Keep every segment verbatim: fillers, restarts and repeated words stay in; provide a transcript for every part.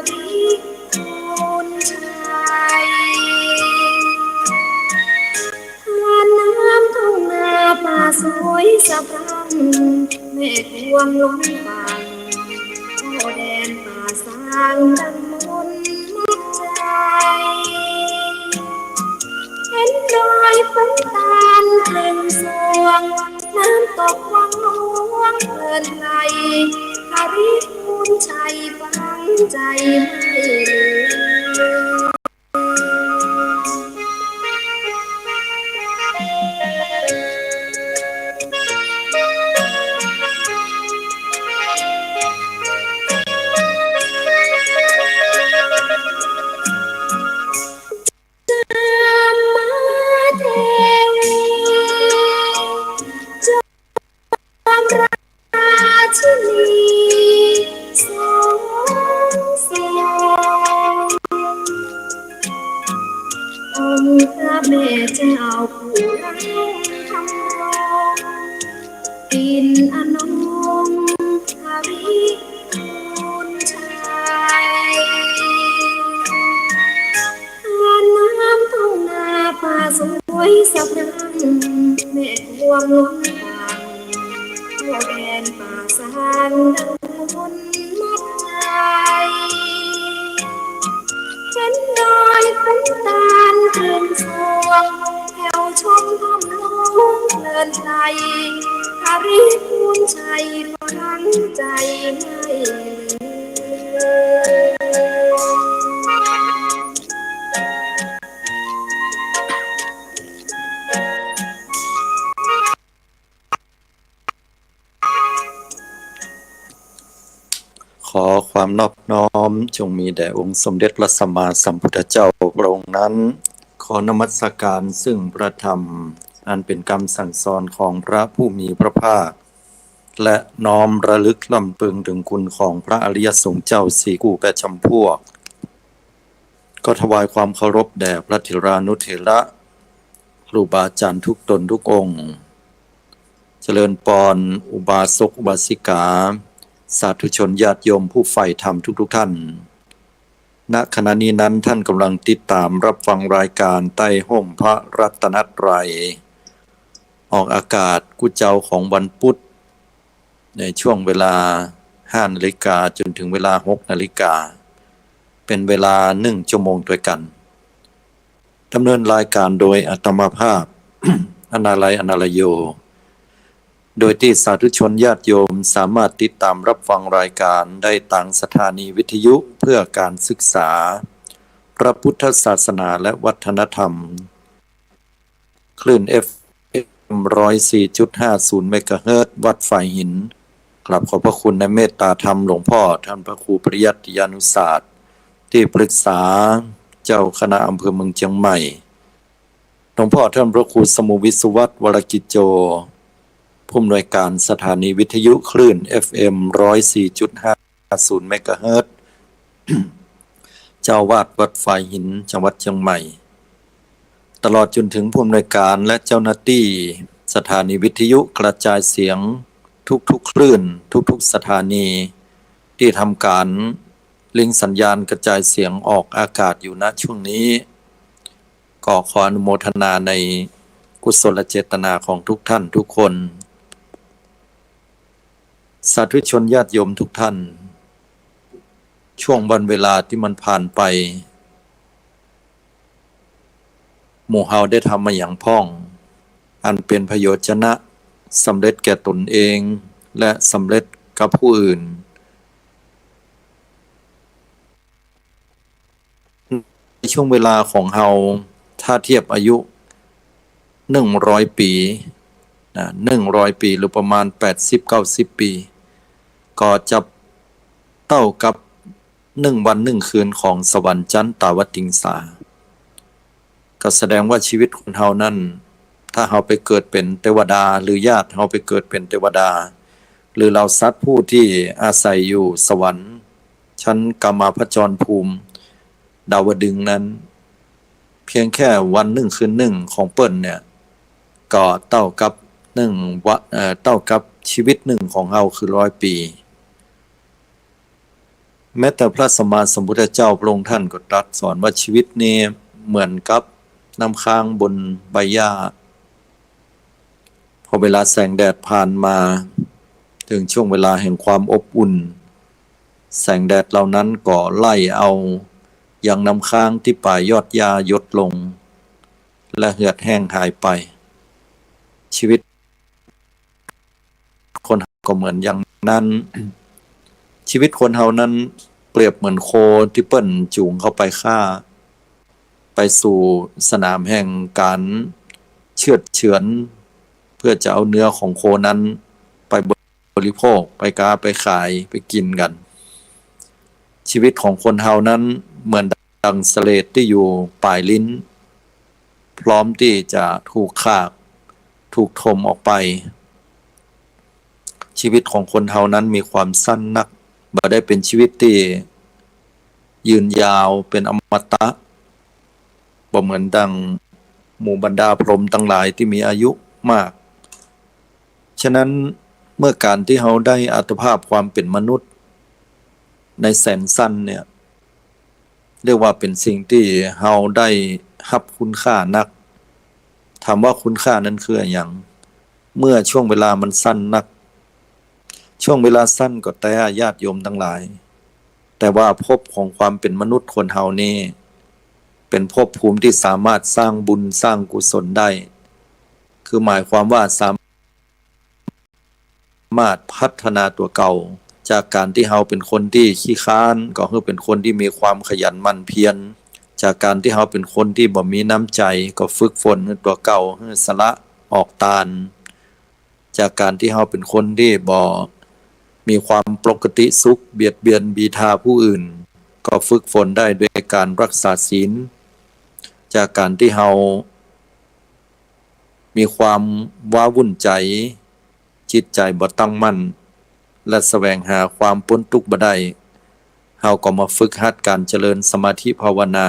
คุณชัย ผ่านน้ำทุ่งนาป่าสวยสะพรั่ง แม่กวงล้นฝั่ง เข้าแดนป่าซางดังมนต์มัดใจ เห็นดอยขุนตาลเปล่งสรวง น้ำตกวังหลวงเพลินไพร หริพูนชัยฝังใจไม่ลืม จามเทวี จอมราชินีสองสยาม องค์พระแม่เจ้าผู้ไร้คำรอง ปิ่นอนงหริพูนชัย ผ่านน้ำทุ่งนาป่าสวยสะพรั่ง แม่กวงล้นฝั่ง เข้าแดนป่าซางดังมนต์มัดใจ เห็นดอยขุนตาลเปล่งสรวง แผ่วชมถ้ำหลวงเพลินไพร หริพูนชัยฝังใจไม่ลืม ขอความนอบน้อมจงมีแด่องค์สมเด็จพระสัมมาสัมพุทธเจ้าพระองค์นั้น ขอนมัสการซึ่งพระธรรม อันเป็นกำสั่งสอนของพระผู้มีพระภาค และน้อมระลึกรำลึกถึงคุณของพระอริยสงฆ์เจ้าสี่คู่แปดจำพวก ก็ถวายความเคารพแด่พระเถรานุเถระ ครูบาอาจารย์ทุกตนทุกองค์ เจริญปอนอุบาสกอุบาสิกา สาธุชนญาติโยมผู้ใฝ่ธรรมทุกๆ ท่าน ณ ขณะนี้นั้นท่านกำลังติดตามรับฟังรายการใต้ฮ่มพระรัตนตรัย ออกอากาศกู้เจ๊าของวันพุธ ในช่วงเวลาห้านาฬิกาจนถึงเวลาหกนาฬิกา เป็นเวลาหนึ่งชั่วโมงด้วยกัน ดำเนินรายการโดยอาตมาภาพ อนาลัย อนาลโย โดยที่สาธุชนญาติโยมสามารถติดตามรับฟังรายการได้ตางสถานีวิทยุเพื่อการศึกษา พระพุทธศาสนาและวัฒนธรรม คลื่น เอฟเอ็ม ร้อยสี่จุดห้าศูนย์ เมกะเฮิรตซ์ วัดฝายหิน กราบขอบพระคุณในเมตตาธรรมหลวงพ่อท่านพระครูปริยัติยานุศาสตร์ ที่ปรึกษาเจ้าคณะอำเภอเมืองเจียงใหม่ หลวงพ่อท่านพระครูสมุห์ วิศวัตร วรกิจโจ ผู้อำนวยการสถานีวิทยุคลื่น เอฟเอ็ม ร้อยสี่จุดห้าศูนย์ เมกะเฮิรตซ์ เจ้าอาวาสวัดฝายหิน จังหวัดเจียงใหม่ ตลอดจนถึงผู้อำนวยการและเจ้าหน้าตี้สถานีวิทยุกระจายเสียงทุกๆคลื่น ทุกๆสถานี ที่ทำการลิงก์สัญญาณกระจายเสียงออกอากาศอยู่ ณ ช่วงนี้ ก็ขออนุโมทนาในกุศลเจตนาของทุกท่านทุกคน สาธุชนญาติโยมทุกท่าน ช่วงวันเวลาที่มันผ่านไป หมู่เฮาได้ทำมาหยังพ่อง อันเป็นประโยชน์จะนะ สำเร็จแก่ตนเองและสำเร็จกับผู้อื่น ในช่วงเวลาของเฮา ถ้าเทียบอายุหนึ่งร้อยปี๋นะ หนึ่งร้อยปี๋ หรือประมาณแปดสิบเก้าสิบปี๋ ก็จะเต้ากับหนึ่งวันหนึ่งคืนของสวรรค์ชั้นตาวติงสา ก็แสดงว่าชีวิตคนเฮานั้น ถ้าเฮาไปเกิดเป๋นเตวดา หรือญาติเฮาไปเกิดเป๋นเตวดา หรือเหล่าสัตว์ผู้ที่อาศัยอยู่สวรรค์ ชั้นกามาพจรภูมิ ดาวดึงส์นั้น เพียงแค่วันหนึ่งคืนหนึ่งของเปิ้นเนี่ย ก็เต้ากับหนึ่งวะ เอ่อ เต้ากับชีวิตหนึ่งของเฮาคือร้อยปี๋ แม้แต่พระสัมมาสัมพุทธเจ้าพระองค์ท่านก็ตรัสสอนว่าชีวิตนี้เหมือนกับน้ำค้างบนใบหญ้า พอเวลาแสงแดดผ่านมา ถึงช่วงเวลาแห่งความอบอุ่น แสงแดดเหล่านั้นก็ไล่เอายังน้ำค้างตี้ป่ายยอดหญ้าหยดลง และเหือดแห้งหายไป ชีวิตคนเฮาก็เหมือนอย่างนั้น ชีวิตคนเฮานั้นเปรียบเหมือนโคตี้เปิ้นจูงเข้าไปฆ่า ไปสู่สนามแห่งการเฉือดเฉือน เพื่อจะเอาเนื้อของโคนั้นไปบริโภค ไปก๊า ไปขาย ไปกิ๋นกั๋น ชีวิตของคนเฮานั้นเหมือนดังเสลดตี้อยู่ป๋ายลิ้น พร้อมตี้จะถูกขาก ถูกถมออกไป ชีวิตของคนเฮานั้นมีความสั้นนัก บ่ได้เป๋นชีวิตตี้ยืนยาวเป๋นอมตะ บ่เหมือนดังหมู่บรรดาพรหมตังหลายตี้มีอายุมาก ฉะนั้นเมื่อก๋านตี้เฮาได้อัตภาพความเป๋นมนุษย์ในแสนสั้นเนี่ย เรียกว่าเป๋นสิ่งตี้เฮาได้ฮับคุณค่านัก ถามว่าคุณค่านั้นคืออะหยัง เมื่อช่วงเวลามันสั้นนัก ช่วงเวลาสั้นก็แต๊ ญาติโยมตังหลาย แต่ว่าภพของความเป๋นมนุษย์คนเฮานี้ เป๋นภพภูมิตี้สามารถสร้างบุญสร้างกุศลได้ คือหมายความว่าสามารถพัฒนาตั๋วเก่า จากก๋านตี้เฮาเป๋นคนตี้ขี้คร้าน ก็หื้อเป๋นคนตี้มีความขยันหมั่นเพียร จากก๋านตี้เฮาเป๋นคนตี้บ่มีน้ำใจ๋ ก็ฝึกฝนหื้อตั๋วเก่า หื้อสละออกตาน จากก๋านตี้เฮาเป๋นคนตี้บ่มีความปกติสุข เบียดเบียนบีทาผู้อื่น ก็ฝึกฝนได้ด้วยก๋านรักษาศีล จากก๋านตี้เฮามีความว้าวุ่นใจ๋ จิตใจ๋บ่ตั้งมั่น และแสวงหาความป๊นตุ๊กข์บ่ได้ เฮาก็มาฝึกหัดก๋านเจริญสมาธิภาวนา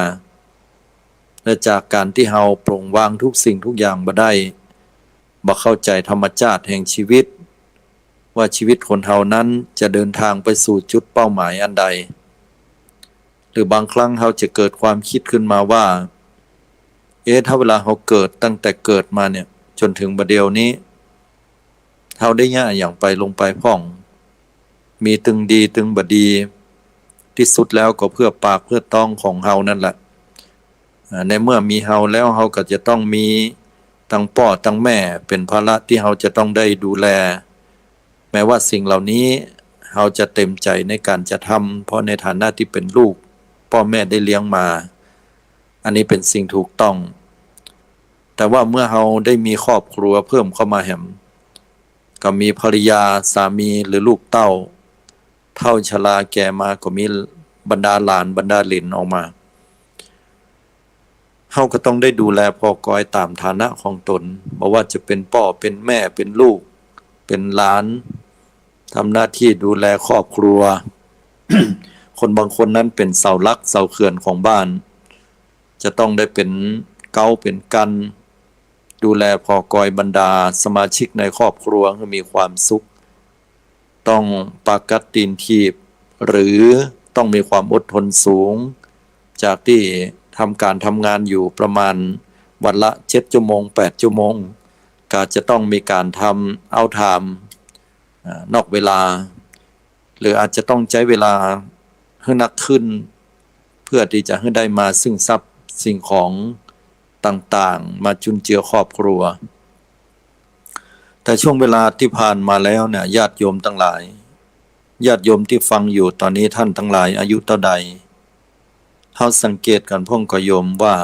และจากก๋านตี้เฮาปลงวางทุกสิ่งทุกอย่างบ่ได้ บ่เข้าใจ๋ธรรมจาติแห่งชีวิต ว่าชีวิตคนเฮานั้นจะเดินทางไปสู่จุดเป้าหมายอันใด หรือบางครั้งเฮาจะเกิดความกึ๊ดขึ้นมาว่า เอ๊ะ ถ้าเวลาเฮาเกิดตั้งแต่เกิดมาเนี่ย จ๋นเถิงบ่าเดี่ยวนี้ เฮาได้เยียะอะหยังไปลงไปพ่อง มีตึงดีตึงบ่ดี ตี้สุดแล้วก็เปื้อปากเปื้อต๊องของเฮานั่นแหละ อ่า ในเมื่อมีเฮาแล้ว เฮาก็จะต้องมีตังป้อตังแม่เป๋นภาระตี้เฮาจะต้องได้ดูแล แม้ว่าสิ่งเหล่านี้เฮาจะเต็มใจ๋ในก๋านจะทำ เพราะในฐานะตี้เป๋นลูก ป้อแม่ได้เลี้ยงมา อันนี้เป๋นสิ่งถูกต้อง แต่ว่าเมื่อเฮาได้มีครอบครัวเพิ่มเข้ามาแหม ก็มีภรรยา สามี หรือลูกเต้า เฒ่าชราแก่มาก็มีบรรดาหลานบรรดาเหลนออกมา เฮาก็ต้องได้ดูแลผ่อกอยต๋ามฐานะของต๋น บ่ว่าจะเป๋นป้อ เป๋นแม่ เป๋นลูก เป๋นหลาน ทำหน้าตี้ดูแลครอบครัว คนบางคนนั้นเป๋นเสาหลักเสาเขื่อนของบ้าน จะต้องได้เป๋นเก๊าเป๋นกั๋น ดูแลผ่อกอยบรรดาสมาชิกในครอบครัวหื้อมีความสุข ต้องปากกัดตี๋นถีบ หรือต้องมีความอดทนสูง จากตี้ทำก๋านทำงานอยู่ประมาณวันละเจ็ดชั่วโมง แปดชั่วโมง ก็จะต้องมีก๋านทำ เอาท์ไทม์ อ่า นอกเวลา หรืออาจจะต้องใจ๊เวลาหื้อนักขึ้น เพื่อตี้จะหื้อได้มาซึ่งทรัพย์สิ่งของต่างๆ มาจุนเจือครอบครัว แต่ช่วงเวลาตี้ผ่านมาแล้วเนี่ย ญาติโยมตังหลาย ญาติโยมตี้ฟังอยู่ต๋อนนี้ ท่านตังหลายอายุเต้าใด เฮาสังเกตกั๋นพ่องก่อโยมว่า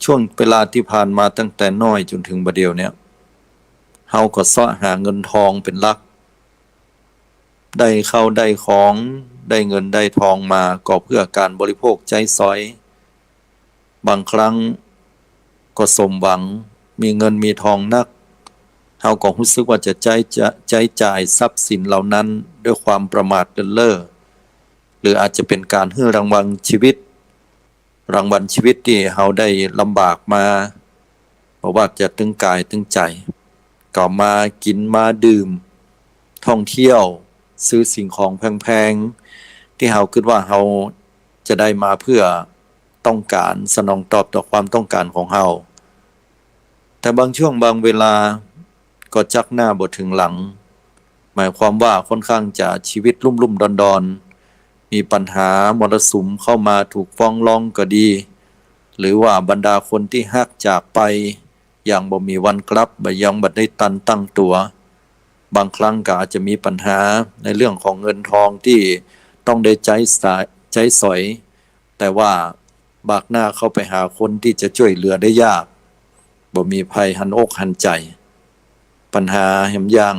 ช่วงเวลาตี้ผ่านมาตั้งแต่น้อยจ๋นเถิงบ่าเดี่ยวเนี่ย เฮาก็เซาะหาเงินทองเป๋นหลัก ได้ข้าวได้ของ ได้เงินได้ทองมาก็เพื่อก๋านบริโภคใจ๊สอย บางครั้งก็สมหวัง มีเงินมีทองนัก เฮาก็ฮู้สึกว่าจะใจ๊ จะใจ๊จ่ายทรัพย์สินเหล่านั้นด้วยความประมาทเลินเล่อ หรืออาจจะเป๋นก๋านหื้อรางวัลชีวิต รางวัลชีวิตตี้เฮาได้ลำบากมา บ่ว่าจะตึงก๋ายตึงใจ๋ ก็มากิ๋นมาดื่ม ท่องเที่ยว ซื้อสิ่งของแพงๆ ตี้เฮากึ๊ดว่าเฮาจะได้มาเพื่อต้องก๋านสนองตอบต่อความต้องก๋านของเฮา แต่บางช่วงบางเวลาก็จักหน้าบ่เถิงหลัง หมายความว่าค่อนข้างจะชีวิตลุ่มๆดอนๆ มีปัญหามรสุมเข้ามา ถูกฟ้องร้องก็ดี หรือว่าบรรดาคนตี้ฮักจากไปอย่างบ่มีวันกลับ บ่ ยังบ่ได้ตันตั้งตั๋ว บางครั้งก็อาจจะมีปัญหาในเรื่องของเงินทองตี้ต้องได้ใจ๊สะ- ใจ๊สอย แต่ว่าบากหน้าเข้าไปหาคนตี้จะจ้วยเหลือได้ยาก บ่มีใผหันอกหันใจ๋ ปัญหาแหมอย่าง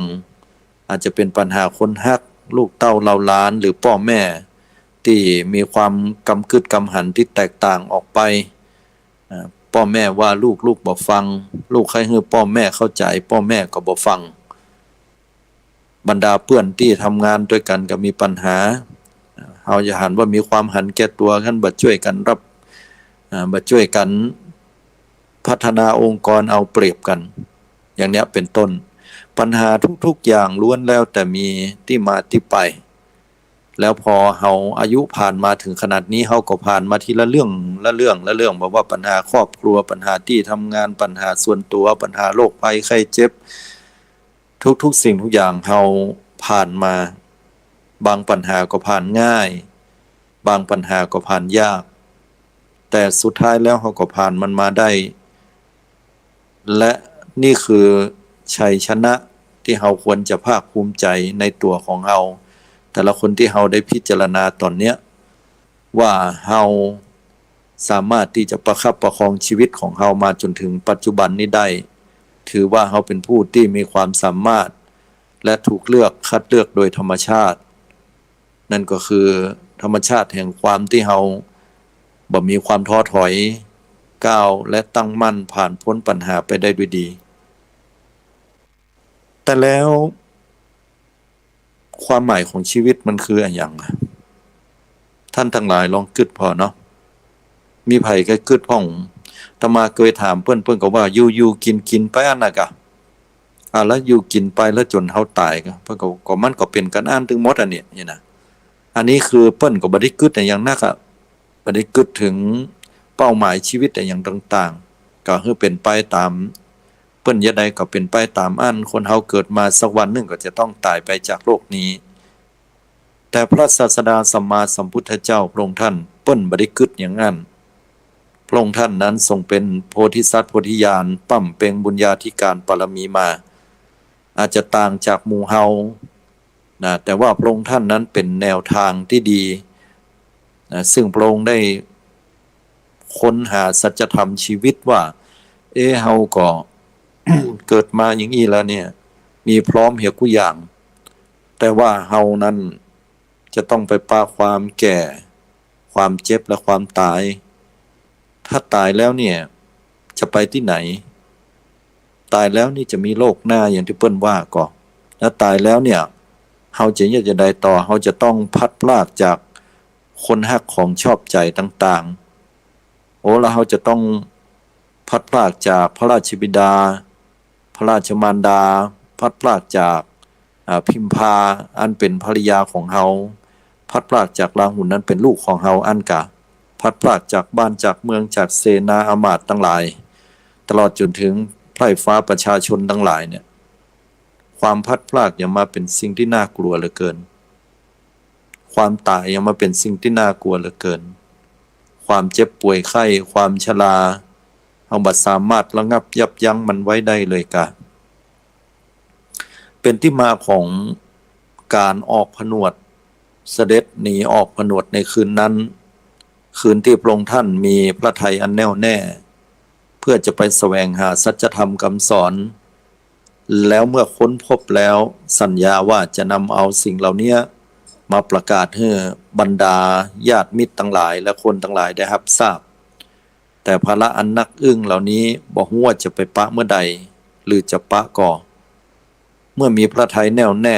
อาจจะเป๋นปัญหาคนฮัก ลูกเต้าเหล่าหลาน หรือป้อแม่ตี้มีความกำกึ๊ดกำหันตี้แตกต่างออกไป อ่า ป้อแม่ว่าลูก ลูกบ่ฟัง ลูกใค่หื้อป้อแม่เข้าใจ๋ ป้อแม่ก็บ่ฟัง บรรดาเปื้อนตี้ทำงานตวยกั๋นก็มีปัญหา เฮาจะหันว่ามีความหันแก่ตั๋ว คันบ่จ้วยกั๋นรับ อ่า บ่จ้วยกั๋นพัฒนาองค์กร เอาเปรียบกั๋น อย่างเนี้ยเป๋นต้น ปัญหาทุกๆอย่างล้วนแล้วแต่มีตี้มาตี้ไป แล้วพอเฮาอายุผ่านมาเถิงขนาดนี้ เฮาก็ผ่านมาทีละเรื่องละเรื่องละเรื่อง บ่ว่าปัญหาครอบครัว ปัญหาตี้ทำงาน ปัญหาส่วนตั๋ว ปัญหาโรคภัยไข้เจ็บ ทุกๆสิ่งทุกอย่างเฮาผ่านมา บางปัญหาก็ผ่านง่าย บางปัญหาก็ผ่านยาก แต่สุดท้ายแล้วเฮาก็ผ่านมันมาได้ และนี่คือชัยชนะตี้เฮาควรจะภาคภูมิใจ๋ในตั๋วของเฮา แต่ละคนตี้เฮาได้พิจารณาต๋อนเนี้ย ว่าเฮาสามารถตี้จะประคับประคองชีวิตของเฮามาจ๋นเถิงปัจจุบันนี้ได้ ถือว่าเฮาเป๋นผู้ตี้มีความสามารถ และถูกเลือกคัดเลือกโดยธรรมชาติ นั่นก็คือธรรมชาติแห่งความตี้เฮาบ่มีความท้อถอย ก้าวและตั้งมั่นผ่านป๊นปัญหาไปได้ด้วยดี แต่แล้วความหมายของชีวิตมันคืออะหยังอะ ท่านตังหลายลองกึ๊ดผ่อเนาะ มีใผใค่กึ๊ดพ่อง อาตมาเกยถามเปิ้น เปิ้นก็ว่าอยู่ๆกิ๋นๆไปอั้นน่ะกะ อ่า แล้วอยู่กิ๋นไปแล้วจ๋นเฮาต๋ายกะ เปิ้นก็ ก็มันก็เป๋นกั๋นอั้นตึงหมดอันเนี้ย นี่นะ อันนี้คือเปิ้นก็บ่ได้กึ๊ดอะหยังนักอะ บ่ได้กึ๊ดเถิงเป้าหมายชีวิตอะหยังต่างๆ ก็หื้อเป๋นไปต๋าม เปิ้นจะใดก็เป๋นไปต๋ามอั้น คนเฮาเกิดมาสักวันนึ่งก็จะต้องต๋ายไปจากโลกนี้ แต่พระศาสดาสัมมาสัมพุทธเจ้าพระองค์ท่านเปิ้นบ่ได้กึ๊ดอย่างนั้น พระองค์ท่านนั้นทรงเป็นโพธิสัตว์โพธิญาณ ปั้มเป็งบุญญาธิการปารมีมา อาจจะต่างจากหมู่เฮานะ แต่ว่าพระองค์ท่านนั้นเป็นแนวทางที่ดีนะ ซึ่งพระองค์ได้ค้นหาสัจธรรมชีวิตว่า เอ๊ะ เฮาก็ เกิดมาอย่างอี้แล้วเนี่ย มีพร้อมเหียกู้อย่าง แต่ว่าเฮานั้นจะต้องไปปะความแก่ ความเจ็บและความต๋าย ถ้าต๋ายแล้วเนี่ย จะไปตี้ไหน ต๋ายแล้วนี่จะมีโลกหน้าอย่างตี้เปิ้นว่าก่อ แล้วต๋ายแล้วเนี่ย เฮาจะเยียะจะใดต่อ เฮาจะต้องพลัดพรากจากคนฮักของชอบใจ๋ต่างๆ โอ้ แล้วเฮาจะต้องพลัดพรากจากพระราชบิดา พระราชมารดา พลัดพรากจาก อ่า พิมพาอันเป๋นภริยาของเฮา พลัดพรากจากราหุลอันเป๋นลูกของเฮาอั้นกะ พลัดพรากจากบ้านจากเมืองจากเสนาอำมาตย์ตังหลาย ตลอดจ๋นเถิงไพร่ฟ้าประชาชนตังหลายเนี่ย ความพลัดพรากยังมาเป๋นสิ่งตี้น่ากลัวเหลือเกิน ความต๋ายยังมาเป๋นสิ่งตี้น่ากลัวเหลือเกิน ความเจ็บป่วยไข้ ความชรา เฮาบ่สามารถระงับยับยั้งมันไว้ได้เลยกะ เป๋นตี้มาของก๋านออกผนวด เสด็จหนีออกผนวดในคืนนั้น คืนตี้พระองค์ท่านมีพระทัยอันแน่วแน่ เพื่อจะไปแสวงหาสัจธรรมคำสอน แล้วเมื่อค้นพบแล้วสัญญาว่าจะนำเอาสิ่งเหล่านี้มาประกาศหื้อบรรดาญาติมิตรตังหลายและคนตังหลายได้ฮับทราบ แต่ภาระอันนักอึ้งเหล่านี้บ่ฮู้ว่าจะไปปะเมื่อใด หรือจะปะก่อ เมื่อมีพระทัยแน่วแน่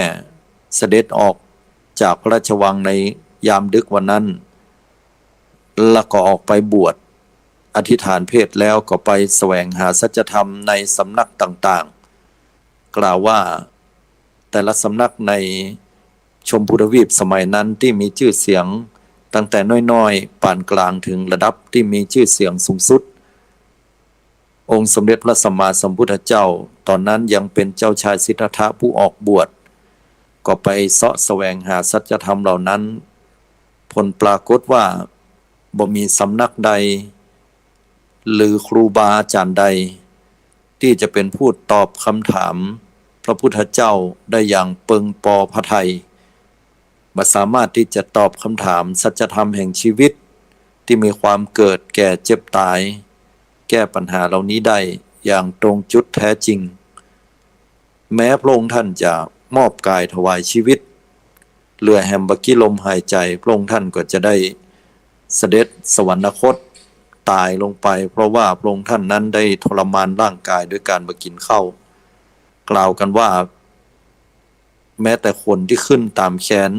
เสด็จออกจากพระราชวังในยามดึกวันนั้น แล้วก็ออกไปบวช อธิษฐานเพลแล้วก็ไปแสวงหาสัจธรรมในสำนักต่างๆ กล่าวว่าแต่ละสำนักใน ชมพูทวีปสมัยนั้นตี้มีจื้อเสียงตั้งแต่น้อยๆ ปานกลาง ถึงระดับตี้มีจื้อเสียงสูงสุด องค์สมเด็จพระสัมมาสัมพุทธเจ้า ต๋อนนั้นยังเป๋นเจ้าชายสิทธัตถะผู้ออกบวช ก็ไปเซาะแสวงหาสัจธรรมเหล่านั้น ผลปรากฏว่าบ่มีสำนักใด หรือครูบาอาจ๋ารย์ใด ตี้จะเป๋นผู้ตอบกำถามพระพุทธเจ้าได้อย่างเปิงปอพระทัย บ่สามารถตี้จะตอบกำถามสัจธรรมแห่งชีวิตตี้มีความเกิดแก่เจ็บต๋าย แก้ปัญหาเหล่านี้ได้อย่างตรงจุดแท้จริง แม้พระองค์ท่านจะมอบก๋ายถวายชีวิต เหลือแหมบ่กี่ลมหายใจ๋ พระองค์ท่านก็จะได้เสด็จสวรรคตต๋ายลงไป เพราะว่าพระองค์ท่านนั้นได้ทรมานร่างกายด้วยการบ่กิ๋นข้าว กล่าวกั๋นว่า แม้แต่ขนตี้ขึ้นต๋ามแขน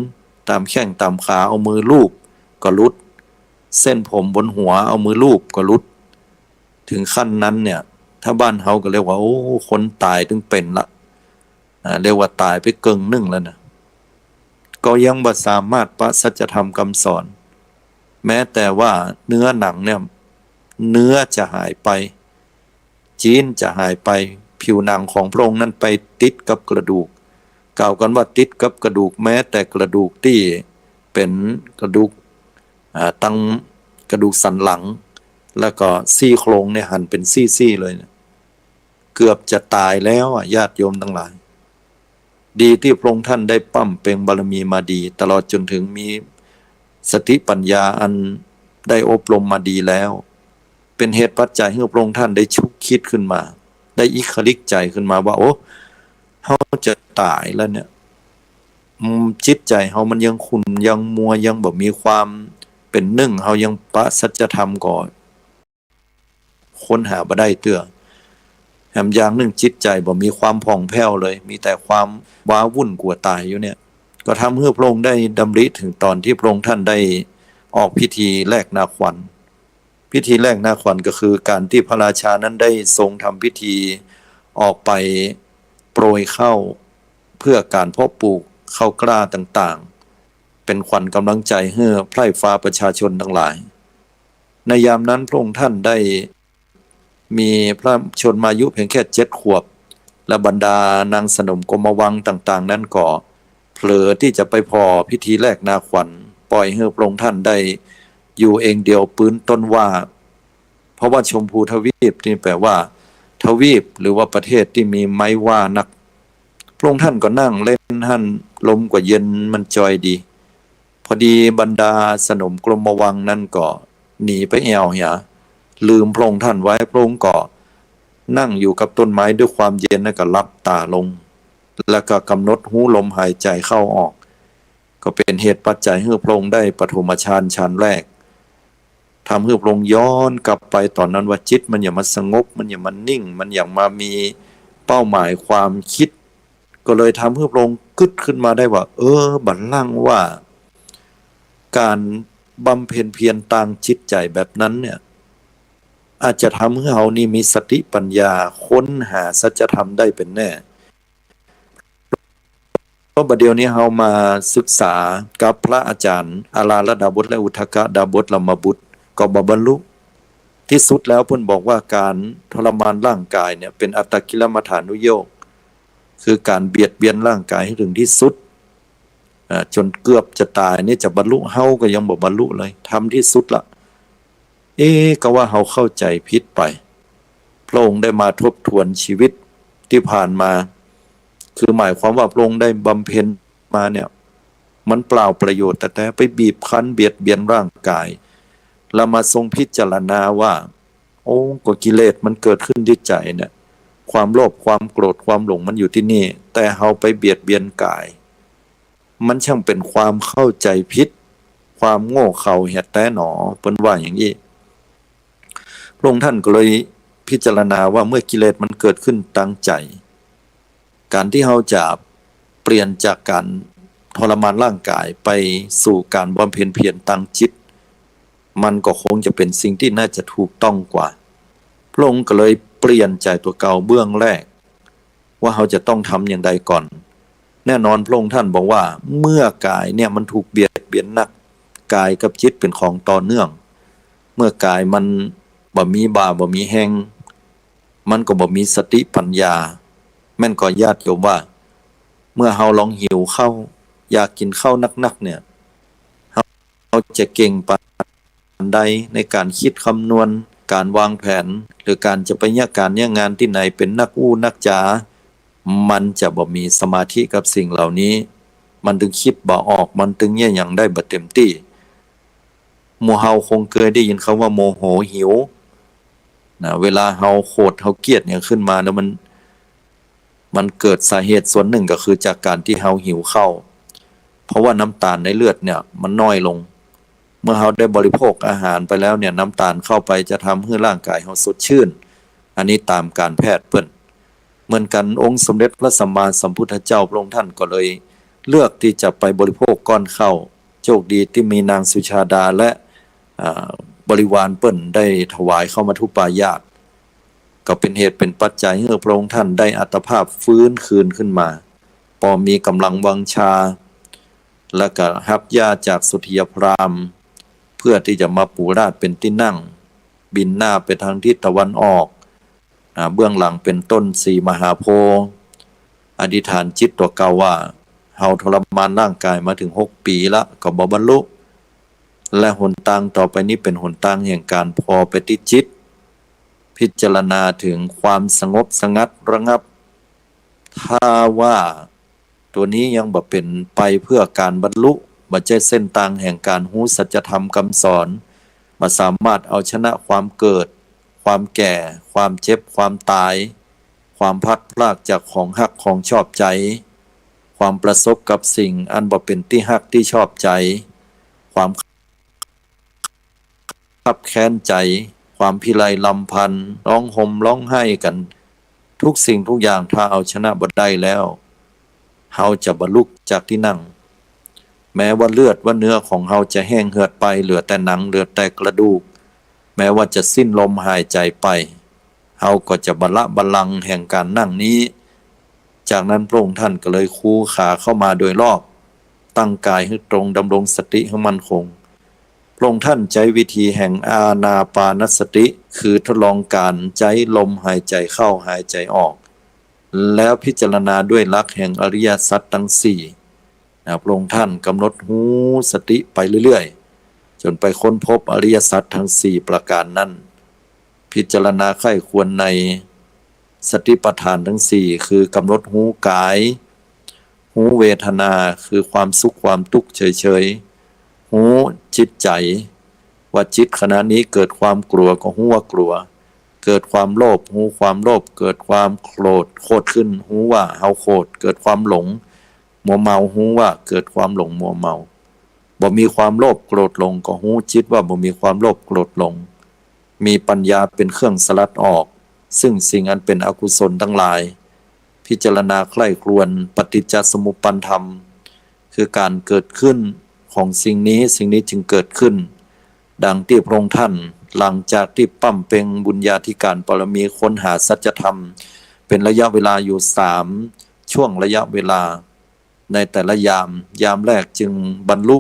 ต๋ามแข้ง ต๋ามขา เอามือลูบก็หลุด เส้นผมบนหัวเอามือลูบก็หลุด ถึงขั้นนั้นเนี่ย ถ้าบ้านเฮาก็เรียกว่า โอ้ คนต๋ายตึงเป๋นละ อ่า เรียกว่าต๋ายไปเกิ่งนึ่งแล้วนะ ก็ยังบ่สามารถปะสัจธรรมกำสอน แม้แต่ว่าเนื้อหนังเนี่ย เนื้อจะหายไป จีนจะหายไป ผิวหนังของพระองค์นั้นไปติดกับกระดูก กล่าวกั๋นว่าติดกับกระดูก แม้แต่กระดูกตี้เป๋นกระดูก อ่า ตังกระดูกสันหลัง แล้วก็ซี่โครงเนี่ยหันเป๋นซี่ๆ เลยนะ เกือบจะต๋ายแล้วอะ ญาติโยมตังหลาย ดีตี้พระองค์ท่านได้บำเพ็ญบารมีมาดี ตลอดจ๋นถึงมีสติปัญญาอันได้อบรมมาดีแล้ว เป๋นเหตุปัจจัยหื้อพระองค์ท่านได้ชุกคิดขึ้นมา ได้อิคริกใจ๋ขึ้นมาว่า โอ้ เฮาจะต๋ายแล้วเนี่ย อืม จิตใจ๋เฮามันยังขุ่นยังมัว ยังบ่มีความเป๋นนึ่ง เฮายังปะสัจธรรมก็ ค้นหาบ่ได้เตื้อ แหมอย่างนึ่งจิตใจ๋บ่มีความผ่องแผ้วเลย มีแต่ความว้าวุ่นกั๋วต๋ายอยู่เนี่ย ก็ทำหื้อพระองค์ได้ดำริถึงต๋อนตี้พระองค์ท่านได้ออกพิธีแลกนาขวัญ พิธีแลกนาขวัญก็คือก๋านตี้พระราชานั้นได้ทรงทำพิธีออกไปโปรยข้าวเพื่อก๋านเพาะปลูกข้าวกล้าต่างๆ เป๋นขวัญก๋ำลังใจ๋หื้อไพร่ฟ้าประชาชนตังหลาย ในยามนั้นพระองค์ท่านได้มีพระชนมายุเพียงแค่เจ็ดขวบ และบรรดานางสนมกรมวังต่างๆ นั้นก็เผลอตี้จะไปผ่อพิธีแลกนาขวัญ ปล่อยหื้อพระองค์ท่านได้อยู่เองเดี่ยวปื๊นต้นว่า เพราะว่าชมพูทวีปนี่แปลว่า ทวีปหรือว่าประเทศตี้มีไม้ว่านัก พระองค์ท่านก็นั่งเล่นหั้น ลมก็เย็นมันจอยดี พอดีบรรดาสนมกรมวังนั้นก็หนีไปแอ่วเหีย ลืมพระองค์ท่านไว้ พระองค์ก็นั่งอยู่กับต้นไม้ด้วยความเย็น แล้วก็หลับต๋าลง แล้วก็กำหนดฮู้ลมหายใจ๋เข้าออก ก็เป๋นเหตุปัจจัยหื้อพระองค์ได้ปฐมฌานฌานแรก ทำหื้อพระองค์ย้อนกลับไปต๋อนนั้นว่าจิตมันอยากมาสงบ มันอยากมานิ่ง มันอยากมามีเป้าหมายความคิด ก็เลยทำหื้อพระองค์กึ๊ดขึ้นมาได้ว่า เออ บัดลั้งว่าก๋านบำเพ็ญเพียรตางจิตใจ๋แบบนั้นเนี่ย อาจจะทำหื้อเฮานี่มีสติปัญญาค้นหาสัจธรรมได้เป๋นแน่ เพราะบัดเดี๋ยวนี้เฮามาศึกษากับพระอาจ๋ารย์อาราลดาบสและอุทกดาบสลมบุตร ก็บ่บรรลุ ตี้สุดแล้วเปิ้นบอกว่าก๋านทรมานร่างกายเนี่ยเป๋นอัตตกิลมัฏฐานุโยค คือก๋านเบียดเบียนร่างกายหื้อเถิงตี้สุด อ่า จ๋นเกือบจะต๋ายนี่จะบรรลุ เฮาก็ยังบ่บรรลุเลย ทำตี้สุดละ เอ๊ะ ก็ว่าเฮาเข้าใจ๋ผิดไป พระองค์ได้มาทบทวนชีวิตตี้ผ่านมา คือหมายความว่าพระองค์ได้บำเพ็ญมาเนี่ย มันเปล่าประโยชน์แต๊ๆ ไปบีบคั้นเบียดเบียนร่างกาย แล้วมาทรงพิจารณาว่า โอ้ ก็กิเลสมันเกิดขึ้นตี้ใจ๋เนี่ย ความโลภ ความโกรธ ความหลงมันอยู่ตี้นี่ แต่เฮาไปเบียดเบียนกาย มันช่างเป๋นความเข้าใจ๋ผิด ความโง่เขลาแต๊ๆ หนอ เปิ้นว่าอย่างอี้ พระองค์ท่านก็เลยพิจารณาว่าเมื่อกิเลสมันเกิดขึ้นตางใจ๋ ก๋านตี้เฮาจะเปลี่ยนจากก๋านทรมานร่างกายไปสู่ก๋านบำเพ็ญเพียรตางจิต มันก็คงจะเป๋นสิ่งตี้น่าจะถูกต้องกว่า พระองค์ก็เลยเปลี่ยนใจ๋ตั๋วเก่าเบื้องแรก ว่าเฮาจะต้องทำอย่างใดก่อน แน่นอนพระองค์ท่านบอกว่า เมื่อกายเนี่ยมันถูกเบียดเบียนนัก กายกับจิตเป๋นของต่อเนื่อง เมื่อกายมันบ่มีบ่าบ่มีแฮง มันก็บ่มีสติปัญญา แม่นก่อญาติโยมว่า เมื่อเฮาลองหิวข้าว อยากกิ๋นข้าวนักๆ เนี่ย เฮาจะเก่งปานใดในก๋านคิดคำนวณ ก๋านวางแผน หรือก๋านจะไปเยียะก๋านเยียะงานตี้ไหน เป๋นนักอู้นักจ๋า มันจะบ่มีสมาธิกับสิ่งเหล่านี้ มันตึงคิดบ่ออก มันตึงเยียะหยังได้บ่เต็มตี้ หมู่เฮาคงเกยได้ยินกำว่าโมโหหิวนะ เวลาเฮาโขดเฮาเกลียดหยังขึ้นมาแล้วมัน มันเกิดสาเหตุส่วนนึ่งก็คือจากก๋านตี้เฮาหิวข้าว เพราะว่าน้ำตาลในเลือดเนี่ยมันน้อยลง เมื่อเฮาได้บริโภคอาหารไปแล้วเนี่ย น้ำตาลเข้าไปจะทำหื้อร่างกายเฮาสดชื่น อันนี้ต๋ามก๋านแพทย์เปิ้น เหมือนกั๋นองค์สมเด็จพระสัมมาสัมพุทธเจ้าพระองค์ท่านก็เลยเลือกตี้จะไปบริโภคก้อนข้าว โชคดีตี้มีนางสุชาดาและ อ่า บริวารเปิ้นได้ถวายข้าวมัทธุปายาต ก็เป๋นเหตุเป๋นปัจจัยหื้อพระองค์ท่านได้อัตภาพฟื้นคืนขึ้นมา ปอมีก๋ำลังวังชา แล้วก็ฮับหญ้าจากสุทธิยพราหมณ์ เพื่อตี้จะมาปูราชเป๋นตี้นั่ง บินหน้าไปตางทิศตะวันออก อ่า เบื้องหลังเป๋นต้นสีมหาโพธิ์ อธิษฐานจิตตั๋วเก่าว่า เฮาทรมานร่างกายมาเถิงหกปี๋ละ ก็บ่บรรลุ และหนตางต่อไปนี้เป๋นหนตางแห่งก๋านผ่อไปตี้จิต พิจารณาเถิงความสงบสงัดระงับ ถ้าว่าตั๋วนี้ยังบ่เป๋นไปเพื่อก๋านบรรลุ บ่ใจ้เส้นตางแห่งก๋านฮู้สัจธรรมกำสอน บ่สามารถเอาชนะความเกิด ความแก่ ความเจ็บ ความต๋าย ความพลัดพรากจากของฮักของชอบใจ๋ ความประสบกับสิ่งอันบ่เป๋นตี้ฮักตี้ชอบใจ๋ ความคับแค้นใจ๋ ความพิไรรำพัน ร้องห่มร้องไห้กั๋น ทุกสิ่งทุกอย่างถ้าเอาชนะบ่ได้แล้ว เฮาจะบ่ลุกจากตี้นั่ง แม้ว่าเลือดว่าเนื้อของเฮาจะแห้งเหือดไป เหลือแต่หนัง เหลือแต่กระดูก แม้ว่าจะสิ้นลมหายใจ๋ไป เฮาก็จะบ่ละบัลลังก์แห่งก๋านนั่งนี้ จากนั้นพระองค์ท่านก็เลยคูขาเข้ามาโดยรอบ ตั้งกายหื้อตรง ดำรงสติหื้อมั่นคง พระองค์ท่านใจ๊วิธีแห่งอานาปานสติ คือทดลองก๋านใจ๊ลมหายใจ๋เข้าหายใจ๋ออก แล้วพิจารณาด้วยหลักแห่งอริยสัจตังสี่ นะ พระองค์ท่านกำหนดฮู้สติไปเรื่อยๆ จ๋นไปค้นพบอริยสัจตังสี่ประก๋านนั้น พิจารณาใคร่ครวญในสติปัฏฐานตังสี่ คือกำหนดฮู้กาย ฮู้เวทนา คือความสุขความตุ๊กข์เฉยๆ ฮู้จิตใจ๋ ว่าจิตขณะนี้เกิดความกลัวก็ฮู้ว่ากลัว เกิดความโลภ ฮู้ความโลภ เกิดความโกรธ โกรธขึ้น ฮู้ว่าเฮาโกรธ เกิดความหลง มัวเมา ฮู้ว่าเกิดความหลงมัวเมา บ่มีความโลภโกรธหลง ก็ฮู้จิตว่าบ่มีความโลภโกรธหลง มีปัญญาเป๋นเครื่องสลัดออก ซึ่งสิ่งอันเป๋นอกุศลตังหลาย พิจารณาใคร่ครวญปฏิจจสมุปปานธรรม คือก๋านเกิดขึ้นของสิ่งนี้ สิ่งนี้จึงเกิดขึ้น ดังตี้พระองค์ท่าน หลังจากตี้บำเพ็ญบุญญาธิการบารมีค้นหาสัจธรรม เป๋นระยะเวลาอยู่สามช่วงระยะเวลา ในแต่ละยาม ยามแรกจึงบรรลุ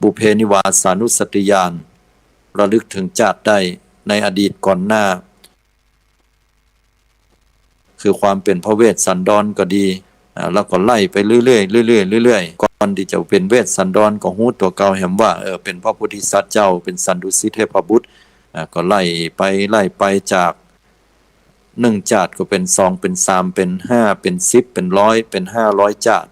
บุพเพนิวาสานุสสติญาณ ระลึกเถิงจาติได้ในอดีตก่อนหน้า คือความเป๋นพระเวสสันดรก็ดี อ่า แล้วก็ไล่ไปเรื่อยๆ เรื่อยๆ เรื่อยๆ ก่อนตี้จะเป๋นเวสสันดรก็ฮู้ตั๋วเก่าแหมว่า เออ เป๋นพระโพธิสัตว์เจ้า เป๋นสันดุสิตเทพบุตร อ่า ก็ไล่ไป ไล่ไปจาก หนึ่งจาติก็เป๋นสอง เป๋นสาม เป๋นห้า เป๋นสิบ เป๋นร้อย เป๋นห้าร้อยจาติ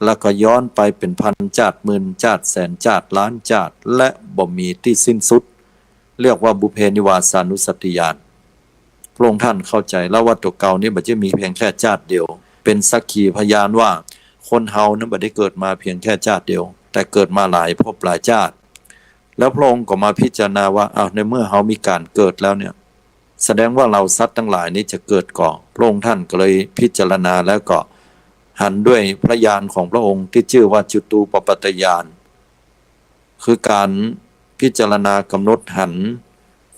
แล้วก็ย้อนไปเป๋นพันจาติ หมื่นจาติ แสนจาติ ล้านจาติ และบ่มีตี้สิ้นสุด เรียกว่าบุพเพนิวาสานุสติญาณ พระองค์ท่านเข้าใจ๋แล้วว่าตั๋วเก่านี้บ่ใจ้มีเพียงแค่จาติเดียว เป๋นสักขีพยานว่าคนเฮานั้นบ่ได้เกิดมาเพียงแค่จาติเดียว แต่เกิดมาหลายภพหลายจาติ แล้วพระองค์ก็มาพิจารณาว่า อ้าว ในเมื่อเฮามีก๋านเกิดแล้วเนี่ย แสดงว่าเฮาสัตว์ตังหลายนี้จะเกิดก่อ พระองค์ท่านก็เลยพิจารณาแล้วก็หันด้วยพระญาณของพระองค์ตี้จื้อว่าจุตูปปาตญาณ คือก๋านพิจารณากำหนดหัน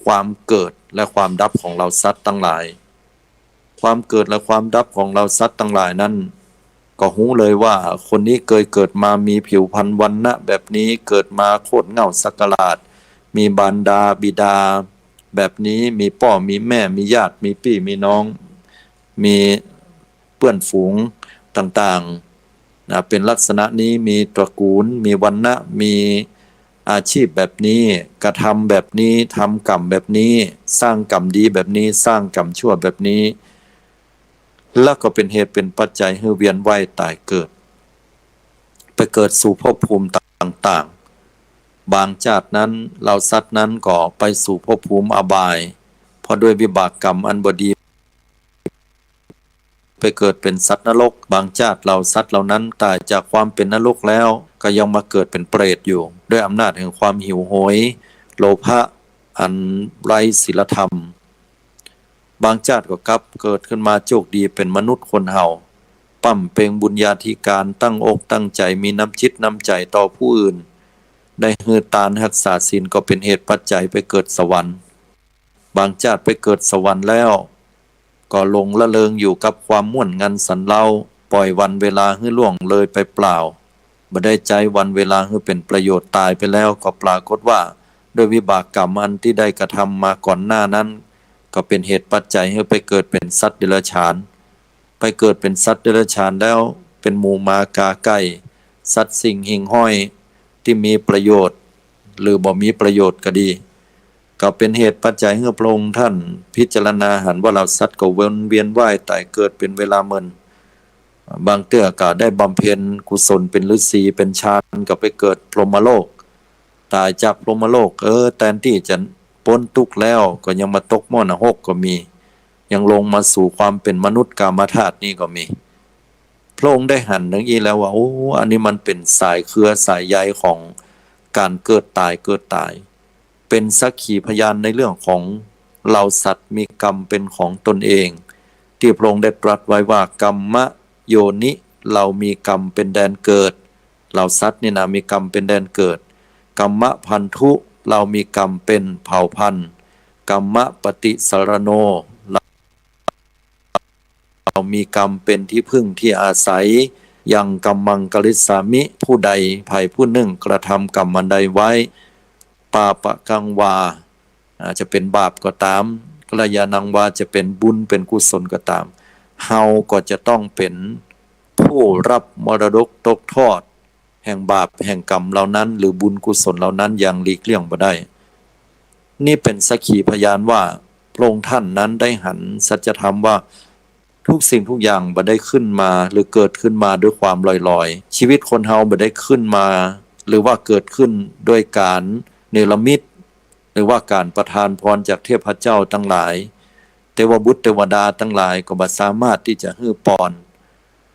ความเกิดและความดับของเฮาสัตว์ตังหลาย ความเกิดและความดับของเฮาสัตว์ตังหลายนั้น ก็ฮู้เลยว่าคนนี้เกยเกิดมามีผิวพรรณวรรณะแบบนี้ เกิดมาโคตรเหง้าสักหลาด มีมารดาบิดาแบบนี้ มีป้อมีแม่ มีญาติ มีปี้มีน้อง มีเปื้อนฝูงต่างๆ นะ เป็นลักษณะนี้ มีตระกูล มีวรรณะ มีอาชีพแบบนี้ กระทำแบบนี้ ทำกรรมแบบนี้ สร้างกรรมดีแบบนี้ สร้างกรรมชั่วแบบนี้ แล้วก็เป็นเหตุเป็นปัจจัยหื้อเวียนว่ายต๋ายเกิด ไปเกิดสู่ภพภูมิต่างๆ บางจาตินั้น เหล่าสัตว์นั้นก็ไปสู่ภพภูมิอบาย เพราะด้วยวิบากกรรมอันบ่ดี ไปเกิดเป๋นสัตว์นรก บางจาติเหล่าสัตว์เหล่านั้นต๋ายจากความเป๋นนรกแล้ว ก็ยังมาเกิดเป๋นเปรตอยู่ ด้วยอำนาจแห่งความหิวโหย โลภะ อันไร้ศีลธรรม บางจาติก็กลับเกิดขึ้นมาโจคดีเป๋นมนุษย์คนเฮา ป้ำเป็งบุญญาธิการ ตั้งอกตั้งใจ๋ มีน้ำจิตน้ำใจ๋ต่อผู้อื่น ได้หื้อตาน ฮักษาศีล ก็เป๋นเหตุปัจจัยไปเกิดสวรรค์ บางจาติไปเกิดสวรรค์แล้ว ก็หลงละเริงอยู่กับความม่วนงันสันเล้า ป่อยวันเวลาหื้อล่วงเลยไปเปล่า บ่ได้ใจ๊วันเวลาหื้อเป๋นประโยชน์ ต๋ายไปแล้วก็ปรากฏว่า ด้วยวิบากกรรมอันตี้ได้กระทำมาก่อนหน้านั้น ก็เป๋นเหตุปัจจัยหื้อไปเกิดเป๋นสัตว์เดรัจฉาน ไปเกิดเป๋นสัตว์เดรัจฉานแล้ว เป๋นหมูหมากาไก่ สัตว์สิ่งหิ่งห้อย ตี้มีประโยชน์ หรือบ่มีประโยชน์ก็ดี ก็เป๋นเหตุปัจจัยหื้อพระองค์ท่านพิจารณาหันว่าเหล่าสัตว์ก็วนเวียนว่ายต๋ายเกิดเป๋นเวลาเมิน บางเตื้อก็ได้บำเพ็ญกุศลเป๋นฤๅษีเป๋นฌาน ก็ไปเกิดพรหมโลก ต๋ายจากพรหมโลก เออ แตนตี้จะป๊นตุ๊กข์แล้ว ก็ยังมาตกหม้อนรกก็มี ยังลงมาสู่ความเป๋นมนุษย์กามธาตุนี่ก็มี พระองค์ได้หันดังอี้แล้วว่า โอ้ อันนี้มันเป๋นสายเครือสายใยของก๋านเกิดต๋าย เกิดต๋าย เป๋นสักขีพยานในเรื่องของเหล่าสัตว์มีกรรมเป๋นของตนเอง ตี้พระองค์ได้ตรัสไว้ว่า กัมมะโยนิ เรามีกรรมเป๋นแดนเกิด เหล่าสัตว์นี่นะ มีกรรมเป๋นแดนเกิด กัมมะพันธุ เรามีกรรมเป๋นเผ่าพันธุ์ กัมมะปฏิสรโณ เรามีกรรมเป๋นที่พึ่งที่อาศัย ยังกัมมังกริสสามิ ผู้ใดใผผู้นึ่งกระทำกรรมอันใดไว้ ปาปะกังวา อาจจะเป๋นบาปก็ต๋าม กัลยาณังวา จะเป๋นบุญเป๋นกุศลก็ต๋าม เฮาก็จะต้องเป๋นผู้รับมรดกตกทอด แห่งบาปแห่งกรรมเหล่านั้น หรือบุญกุศลเหล่านั้นอย่างหลีกเลี่ยงบ่ได้ นี่เป๋นสักขีพยานว่า พระองค์ท่านนั้นได้หันสัจธรรมว่า ทุกสิ่งทุกอย่างบ่ได้ขึ้นมาหรือเกิดขึ้นมาด้วยความลอยๆ ชีวิตคนเฮาบ่ได้ขึ้นมา หรือว่าเกิดขึ้นด้วยก๋านเนรมิต หรือว่าก๋านประทานพรจากเทพเจ้าตังหลาย เตวบุตรเตวดาตังหลายก็บ่สามารถตี้จะหื้อปอน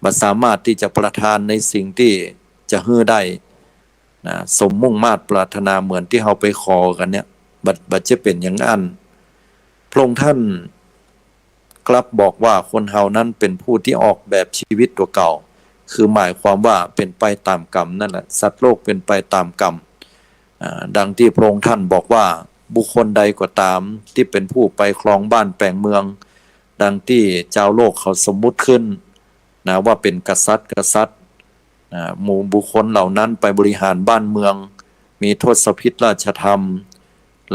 บ่สามารถตี้จะประทานในสิ่งตี้จะหื้อได้นะ สมมุ่งมาดปรารถนาเหมือนตี้เฮาไปขอกั๋นเนี่ย บ่ บ่จะเป๋นอย่างอั้น พระองค์ท่านกลับบอกว่าคนเฮานั้นเป๋นผู้ตี้ออกแบบชีวิตตั๋วเก่า คือหมายความว่าเป๋นไปต๋ามกรรมนั่นแหละ สัตว์โลกเป๋นไปต๋ามกรรม อ่า ดังตี้พระองค์ท่านบอกว่า บุคคลใดก็ต๋ามตี้เป๋นผู้ไปครองบ้านแป๋งเมือง ดังตี้จาวโลกเขาสมมุติขึ้นนะ ว่าเป๋นกษัตริย์ กษัตริย์นะ หมู่บุคคลเหล่านั้นไปบริหารบ้านเมือง มีทศพิธราชธรรม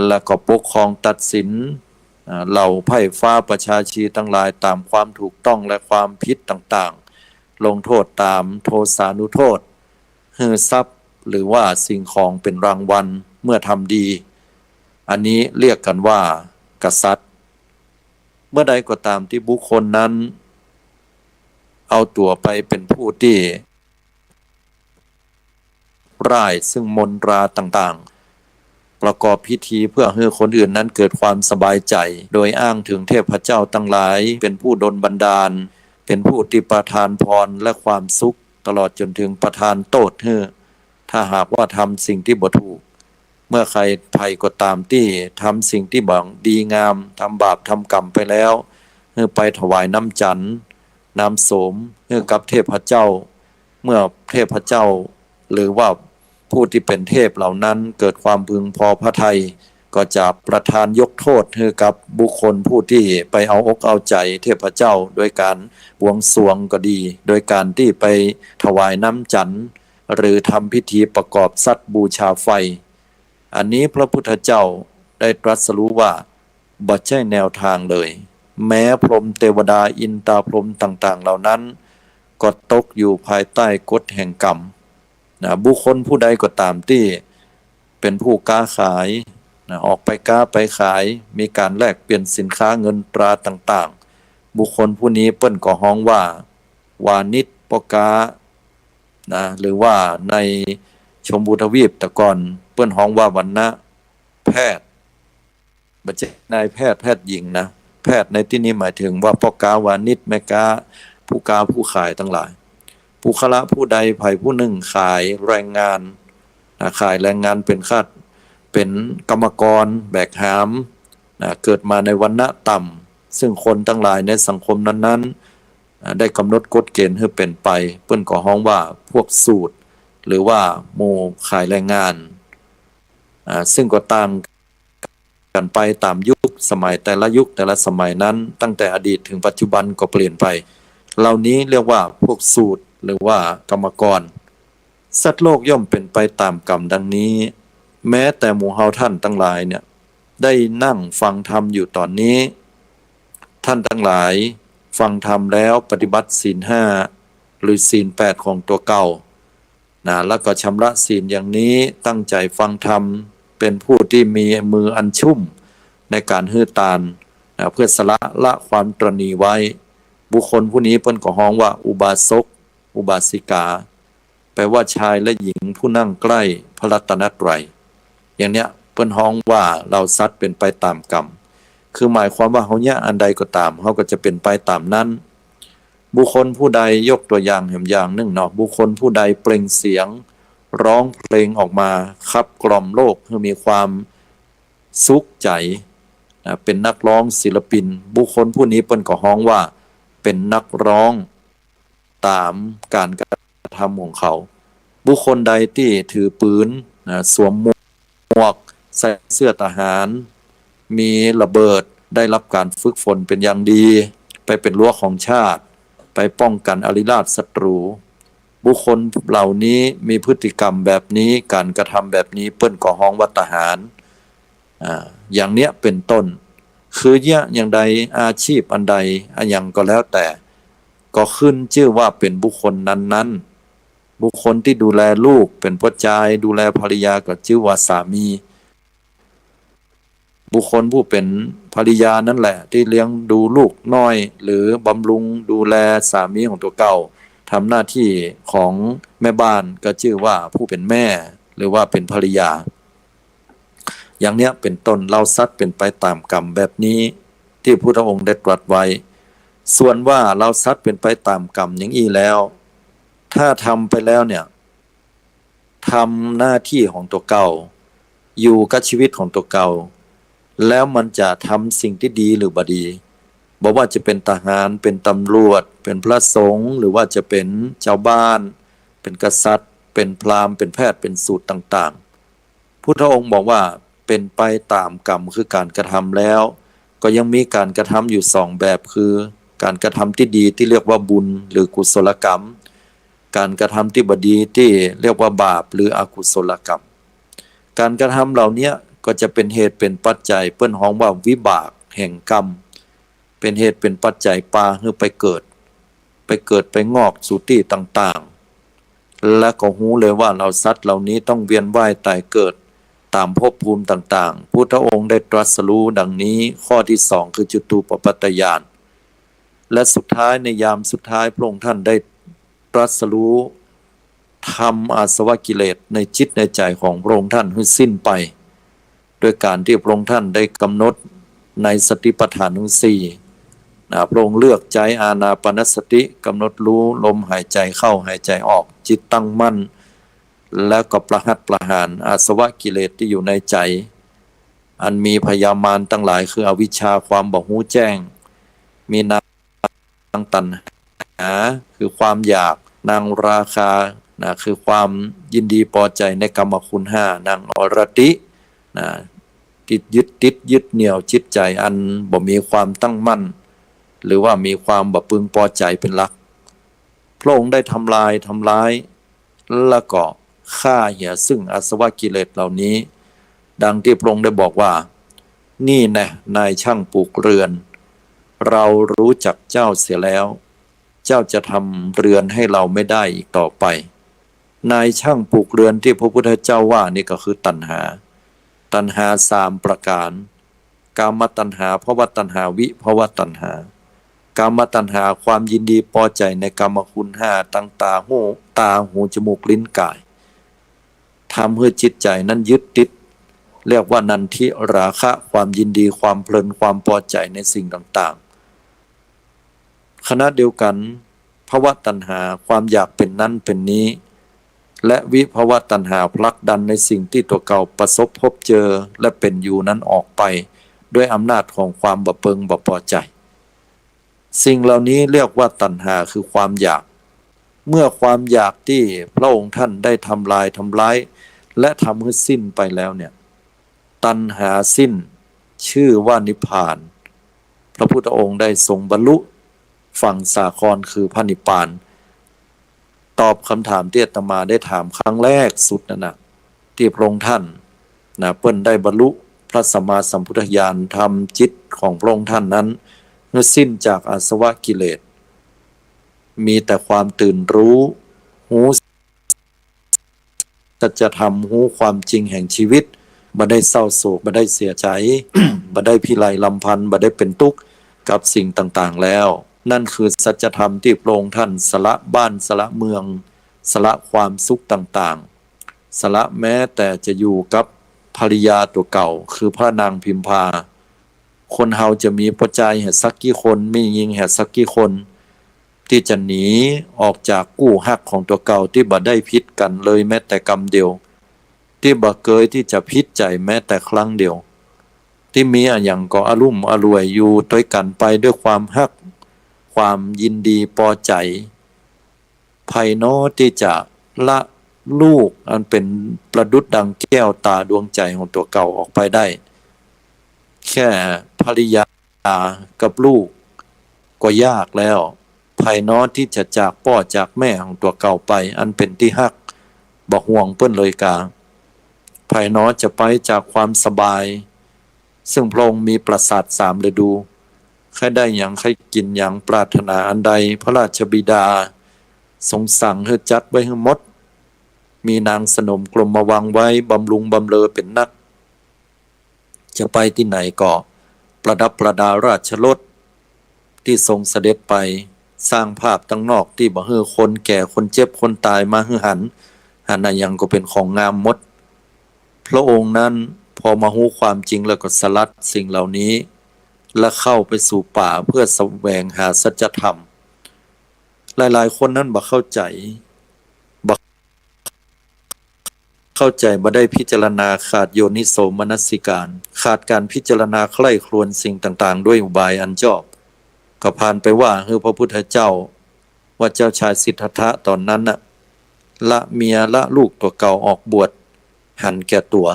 แล้วก็ปกครองตัดสิน อ่า เหล่าไพร่ฟ้าประชาชีตังหลายต๋ามความถูกต้องและความผิดต่างๆ ลงโทษต๋ามโทสานุโทษ หื้อทรัพย์หรือว่าสิ่งของเป๋นรางวัลเมื่อทำดี อันนี้เรียกกั๋นว่ากษัตริย์ เมื่อใดก็ต๋ามตี้บุคคลนั้น เอาตั๋วไปเป๋นผู้ตี้ร่ายซึ่งมนตราต่างๆ ประกอบพิธีเพื่อหื้อคนอื่นนั้นเกิดความสบายใจ๋ โดยอ้างเถิงเทพเจ้าตังหลายเป๋นผู้ดลบันดาล เป๋นผู้ตี้ประทานพรและความสุข ตลอดจ๋นเถิงประทานโต้ษหื้อ ถ้าหากว่าทำสิ่งตี้บ่ถูก เมื่อใผก็ต๋ามตี้ทำสิ่งตี้บ่ดีงาม ทำบาปทำกรรมไปแล้ว หื้อไปถวายน้ำจั๋น น้ำโสม หื้อกับเทพเจ้า เมื่อเทพเจ้า หรือว่าผู้ตี้เป๋นเทพเหล่านั้นเกิดความพึงพอพระทัย ก็จะประทานยกโต้ษหื้อกับบุคคลผู้ตี้ไปเอาอกเอาใจ๋เทพเจ้า โดยก๋านบวงสรวงก็ดี โดยก๋านตี้ไปถวายน้ำจั๋น หรือทำพิธีประกอบสัตว์บูชาไฟ อันนี้พระพุทธเจ้าได้ตรัสรู้ว่าบ่ใจ้แนวตางเลย แม้พรหมเตวดาอินตาพรหมต่างๆ เหล่านั้น ก็ตกอยู่ภายใต้กฎแห่งกรรม นะ บุคคลผู้ใดก็ต๋ามตี้เป๋นผู้ก๊าขาย นะ ออกไปก๊าไปขาย มีก๋านแลกเปลี่ยนสินค้าเงินตราต่างๆ บุคคลผู้นี้เปิ้นก็ฮ้องว่า วานิชพ่อก๊า นะ หรือว่าในชมพูทวีปแต่ก่อนเปิ้นฮ้องว่าวรรณแพทย์ บ่ใจ้นายแพทย์แพทย์หญิงนะ แพทย์ในตี้นี้หมายถึงว่าพ่อก๊าวานิช แม่ก๊า ผู้ก๊าผู้ขายตังหลาย ปุคคละผู้ใดใผผู้นึ่งขายแรงงาน นะ ขายแรงงานเป๋นข้า เป๋นกรรมกรแบกหาม นะ เกิดมาในวรรณะต่ำ ซึ่งคนตังหลายในสังคมนั้นๆ อ่า ได้กำหนดกฎเกณฑ์หื้อเป๋นไป เปิ้นก็ฮ้องว่าพวกสูตร หรือว่าหมู่ขายแรงงาน อ่า ซึ่งก็ต่างกั๋นไปต๋ามยุคสมัย แต่ละยุคแต่ละสมัยนั้น ตั้งแต่อดีตเถิงปัจจุบันก็เปลี่ยนไป เหล่านี้เรียกว่าพวกสูตร หรือว่ากรรมกร สัตว์โลกย่อมเป๋นไปต๋ามกรรมดังนี้ แม้แต่หมู่เฮาต้านตังหลายเนี่ย ได้นั่งฟังธรรมอยู่ต๋อนนี้ ต้านตังหลายฟังธรรมแล้วปฏิบัติศีลห้า หรือศีลแปดของตั๋วเก่า นะ แล้วก็ชำระศีลอย่างนี้ ตั้งใจ๋ฟังธรรม เป๋นผู้ตี้มีมืออันชุ่มในก๋านหื้อตาน นะ เพื่อสละละความตระหนี่ไว้ บุคคลผู้นี้เปิ้นก็ฮ้องว่าอุบาสก อุบาสิกา แปลว่าชายและหญิงผู้นั่งใกล้พระรัตนตรัย อย่างเนี้ยเปิ้นฮ้องว่าเฮาสัตว์เป๋นไปต๋ามกรรม คือหมายความว่าเฮาเยียะอันใดก็ต๋าม เฮาก็จะเป๋นไปต๋ามนั้น บุคคลผู้ใด ยกตั๋วอย่างแหมอย่างนึ่งเนาะ บุคคลผู้ใดเปล่งเสียงร้องเพลงออกมา ขับกล่อมโลกหื้อมีความสุขใจ๋ นะ เป๋นนักร้องศิลปิน บุคคลผู้นี้เปิ้นก็ฮ้องว่าเป๋นนักร้องต๋ามก๋านกระทำของเขา บุคคลใดตี้ถือปืน นะ สวมหมวก ใส่เสื้อทหาร มีระเบิด ได้รับก๋านฝึกฝนเป๋นอย่างดี ไปเป๋นรั้วของชาติ ไปป้องกั๋นอริราชศัตรู บุคคลเหล่านี้มีพฤติกรรมแบบนี้ ก๋านกระทำแบบนี้ เปิ้นก็ฮ้องว่าทหาร อ่า อย่างเนี้ยเป๋นต้น คือเยียะอย่างใด อาชีพอันใด อะหยังก็แล้วแต่ ก็ขึ้นจื้อว่าเป๋นบุคคลนั้นๆ บุคคลตี้ดูแลลูกเป๋นป้อจาย ดูแลภรรยาก็จื้อว่าสามี บุคคลผู้เป๋นภรรยานั้นแหละตี้เลี้ยงดูลูกน้อย หรือบำรุงดูแลสามีของตั๋วเก่า ทำหน้าที่ของแม่บ้านก็จื้อว่าผู้เป๋นแม่ หรือว่าเป๋นภรรยา อย่างเนี้ยเป๋นต้น เฮาสัตว์เป๋นไปต๋ามกรรมแบบนี้ ตี้พุทธองค์ได้ตรัสไว้ ส่วนว่าเฮาสัตว์เป๋นไปต๋ามกรรมอย่างอี้แล้ว ถ้าทำไปแล้วเนี่ย ทำหน้าที่ของตั๋วเก่า อยู่กับชีวิตของตั๋วเก่า แล้วมันจะทำสิ่งตี้ดีหรือบ่ดี บ่ว่าจะเป๋นทหาร เป๋นตำรวจ เป๋นพระสงฆ์ หรือว่าจะเป๋นจาวบ้าน เป๋นกษัตริย์ เป๋นพราหมณ์ เป๋นแพทย์ เป๋นสูตรต่างๆ พุทธองค์บอกว่าเป๋นไปต๋ามกรรม คือก๋านกระทำแล้ว ก็ยังมีก๋านกระทำอยู่สองแบบ คือก๋านกระทำตี้ดีตี้เรียกว่าบุญ หรือกุศลกรรม ก๋านกระทำตี้บ่ดีตี้เรียกว่าบาป หรืออกุศลกรรม ก๋านกระทำเหล่าเนี้ยก็จะเป๋นเหตุเป๋นปัจจัย เปิ้นฮ้องว่าวิบากแห่งกรรม เป๋นเหตุเป๋นปัจจัยปาหื้อไปเกิด ไปเกิดไปงอกสู่ตี้ต่างๆ และก็ฮู้เลยว่าเฮาสัตว์เหล่านี้ต้องเวียนว่ายต๋ายเกิดต๋ามภพภูมิต่างๆ พุทธองค์ได้ตรัสรู้ดังนี้ ข้อตี้สองคือจุตูปปาตญาณ และสุดท้ายในยามสุดท้ายพระองค์ท่านได้ตรัสรู้ ทำอาสวะกิเลสในจิตในใจ๋ของพระองค์ท่านหื้อสิ้นไป โดยก๋านตี้พระองค์ท่านได้กำหนดในสติปัฏฐานทั้งสี่ นะ พระองค์เลือกใจ๊อานาปานสติ กำหนดรู้ลมหายใจ๋เข้าหายใจ๋ออก จิตตั้งมั่น แล้วก็ประหัตประหารอาสวะกิเลสตี้อยู่ในใจ๋ อันมีพยามารตังหลาย คืออวิชชาความบ่ฮู้แจ้ง มีนาง นางตัณหา คือความอยาก นางราคะ นะ คือความยินดีปอใจ๋ในกามคุณห้า นางอรติ นะ ติดยึดติดยึดเหนี่ยวจิตใจ๋อันบ่มีความตั้งมั่น หรือว่ามีความบ่พึงปอใจ๋เป๋นหลัก พระองค์ได้ทำลายทำร้าย แล้วก็ฆ่าเหียซึ่งอาสวะกิเลสเหล่านี้ ดังที่พระองค์ได้บอกว่า นี่แน่นายช่างปลูกเรือน เรารู้จักเจ้าเสียแล้ว เจ้าจะทำเรือนให้เราไม่ได้อีกต่อไป นายช่างปลูกเรือนที่พระพุทธเจ้าว่านี่ก็คือตัณหา ตัณหาสามประก๋าน กามตัณหา ภวตัณหา วิภวตัณหา กามตัณหา ความยินดีปอใจ๋ในกามคุณห้า ตังต๋า หู ต๋า หู จมูก ลิ้น ก๋าย ทำหื้อจิตใจ๋นั้นยึดติด เรียกว่านันทิราคะ ความยินดี ความเพลิน ความปอใจ๋ในสิ่งต่างๆ ขณะเดียวกั๋น ภวตัณหา ความอยากเป๋นนั้นเป๋นนี้ และวิภวตัณหา ผลักดันในสิ่งตี้ตั๋วเก่าประสบพบเจอและเป๋นอยู่นั้นออกไป ด้วยอำนาจของความบ่เปิงบ่ปอใจ๋ สิ่งเหล่านี้เรียกว่าตัณหา คือความอยาก เมื่อความอยากตี้พระองค์ท่านได้ทำลายทำร้าย และทำหื้อสิ้นไปแล้วเนี่ย ตัณหาสิ้น ชื่อว่านิพพาน พระพุทธองค์ได้ทรงบรรลุฝั่งสาครคือพระนิพพาน ตอบคำถามตี้อาตมาได้ถามครั้งแรกสุดนั่นน่ะ ตี้พระองค์ท่านนะ เปิ้นได้บรรลุพระสัมมาสัมพุทธญาณ ทำจิตของพระองค์ท่านนั้นหื้อสิ้นจากอาสวะกิเลส มีแต่ความตื่นรู้ ฮู้ สัจธรรม ฮู้ความจริงแห่งชีวิต บ่ได้เศร้าโศก บ่ได้เสียใจ๋ บ่ได้พิไรรำพัน บ่ได้เป๋นตุ๊กข์กับสิ่งต่างๆ แล้ว นั่นคือสัจธรรมตี้พระองค์ท่านสละบ้านสละเมือง สละความสุขต่างๆ สละแม้แต่จะอยู่กับภริยาตั๋วเก่า คือพระนางพิมพา คนเฮาจะมีป้อจายแหมสักกี่คน แม่ญิงแหมสักกี่คน ตี้จะหนีออกจากกู้ฮักของตั๋วเก่าตี้บ่ได้ผิดกั๋นเลยแม้แต่กำเดียว ตี้บ่เกยตี้จะผิดใจ๋แม้แต่ครั้งเดียว ตี้มีอะหยังก็อะลุ่มอล่วยอยู่ตวยกั๋นไปด้วยความฮัก ความยินดีปอใจ๋ ใผน้อตี้จะละลูกอันเป๋นประดุจดังแก้วต๋าดวงใจ๋ของตั๋วเก่าออกไปได้ แค่ภริยากับลูกก็ยากแล้ว ใผน้อตี้จะจากป้อจากแม่ของตั๋วเก่าไป อันเป๋นตี้ฮัก บ่ห่วงเปิ้นเลยกา ใผน้อจะไปจากความสบาย ซึ่งพระองค์มีปราสาทสามฤดู ใค่ได้หยัง ใค่กิ๋นหยัง ปรารถนาอันใด พระราชบิดาทรงสั่งหื้อจัดไว้หื้อหมด มีนางสนมกรมวังไว้ บำรุงบำเรอเป๋นนัก จะไปตี้ไหนก็ประดับประดาราชรถ ตี้ทรงเสด็จไป สร้างภาพตังนอกตี้บ่หื้อคนแก่คนเจ็บคนต๋ายมาหื้อหัน หันอะหยังก็เป๋นของงามหมด พระองค์นั้นพอมาฮู้ความจริงแล้วก็สลัดสิ่งเหล่านี้ และเข้าไปสู่ป่าเพื่อแสวงหาสัจธรรม หลายๆ คนนั้นบ่เข้าใจ๋ บ่เข้าใจ๋ บ่ได้พิจารณา ขาดโยนิโสมนสิการ ขาดก๋านพิจารณาใคร่ครวญสิ่งต่างๆ ด้วยอุบายอันชอบ ก็ผ่านไปว่าหื้อพระพุทธเจ้า ว่าเจ้าชายสิทธัตถะต๋อนนั้นน่ะ ละเมียละลูกตั๋วเก่าออกบวช หันแก่ตั๋ว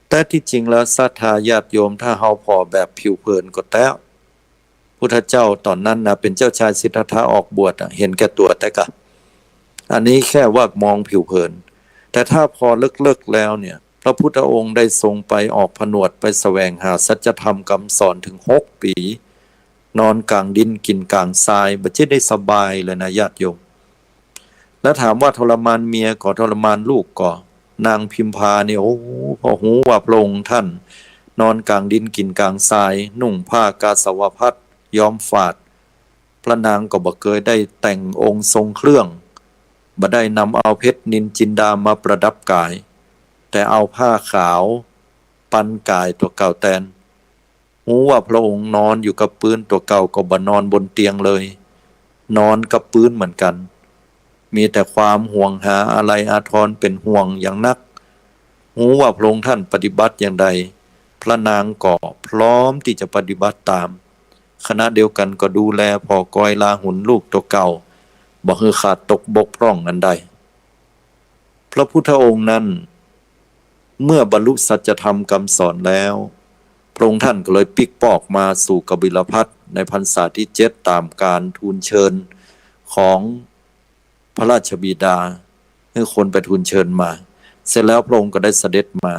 แต่ตี้จริงแล้วศรัทธาญาติโยม ถ้าเฮาผ่อแบบผิวเผินก็แต๊ พุทธเจ้าต๋อนนั้นน่ะ เป๋นเจ้าชายสิทธัตถะออกบวชอะ หันแก่ตั๋วแต๊ก่า อันนี้แค่ว่ามองผิวเผิน แต่ถ้าผ่อเลิกๆ แล้วเนี่ย พระพุทธองค์ได้ทรงไปออกผนวดไปแสวงหาสัจธรรมคำสอนถึงหกปี๋ นอนก๋างดินกิ๋นก๋างทราย บ่ใจ้ได้สบายเลยนะญาติโยม แล้วถามว่าทรมานเมียก่อ ทรมานลูกก่อ นางพิมพาเนี่ย โอ้ พอฮู้ว่าพระองค์ท่านนอนก๋างดินกิ๋นก๋างทราย นุ่งผ้ากาสาวพัสตร์ ย้อมฝาด พระนางก็บ่เกยได้แต่งองค์ทรงเครื่อง บ่ได้นำเอาเพชรนิลจินดามาประดับก๋าย แต่เอาผ้าขาวปันก๋ายตั๋วเก่าแตน ฮู้ว่าพระองค์นอนอยู่กับปื๊นตั๋วเก่าก็บ่นอนบนเตียงเลย นอนกับปื๊นเหมือนกั๋น มีแต่ความห่วงหาอาลัยอาทรเป๋นห่วงอย่างนัก ฮู้ว่าพระองค์ท่านปฏิบัติอย่างใด พระนางก็พร้อมตี้จะปฏิบัติต๋าม ขณะเดียวกั๋นก็ดูแลผ่อกอยลาหุนลูกตั๋วเก่า บ่หื้อขาดตกบกพร่องอันใด พระพุทธองค์นั้น เมื่อบรรลุสัจธรรมกำสอนแล้ว พระองค์ท่านก็เลยปิ๊กปอกมาสู่กบิลพัสดุ์ในพรรษาที่เจ็ด ต๋ามการทูลเชิญของพระราชบิดา หื้อคนไปทูลเชิญมา เสร็จแล้วพระองค์ก็ได้เสด็จมา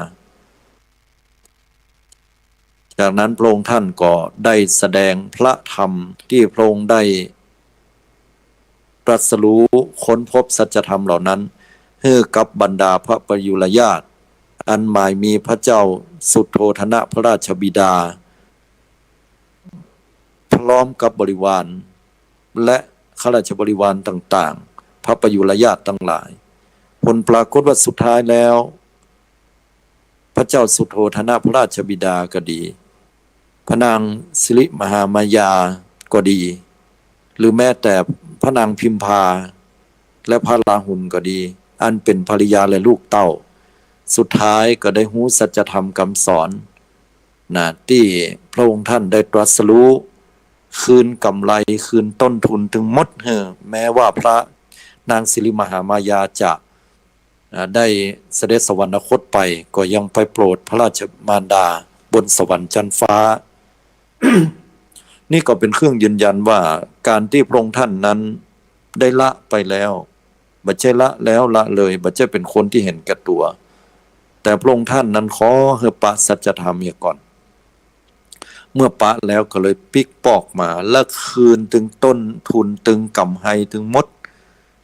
จากนั้นพระองค์ท่านก็ได้แสดงพระธรรมตี้พระองค์ได้ตรัสรู้ค้นพบสัจธรรมเหล่านั้น หื้อกับบรรดาพระประยุรญาติ อันหมายมีพระเจ้าสุโธทนะพระราชบิดา พร้อมกับบริวาร และข้าราชบริวารต่างๆ พระประยุรญาติตังหลาย ผลปรากฏว่าสุดท้ายแล้ว พระเจ้าสุโธทนะพระราชบิดาก็ดี พระนางสิริมหามายาก็ดี หรือแม้แต่พระนางพิมพา และพระราหุลก็ดี อันเป๋นภริยาและลูกเต้า สุดท้ายก็ได้ฮู้สัจธรรมกำสอน นะ ตี้พระองค์ท่านได้ตรัสรู้ คืนก๋ำไร คืนต้นทุนตึงหมด หื้อแม้ว่าพระนางสิริมหามายาจะ อ่า ได้เสด็จสวรรคตไป ก็ยังไปโปรดพระราชมารดาบนสวรรค์จั๊นฟ้า นี่ก็เป๋นเครื่องยืนยันว่าก๋านตี้พระองค์ท่านนั้นได้ละไปแล้ว บ่ใจ้ละแล้วละเลย บ่ใจ้เป๋นคนตี้เห็นแก่ตั๋ว แต่พระองค์ท่านนั้นขอหื้อปะสัจธรรมเหียก่อน เมื่อปะแล้วก็เลยปิ๊กปอกมา และคืนตึงต้นทุน ตึงก๋ำไรตึงหมด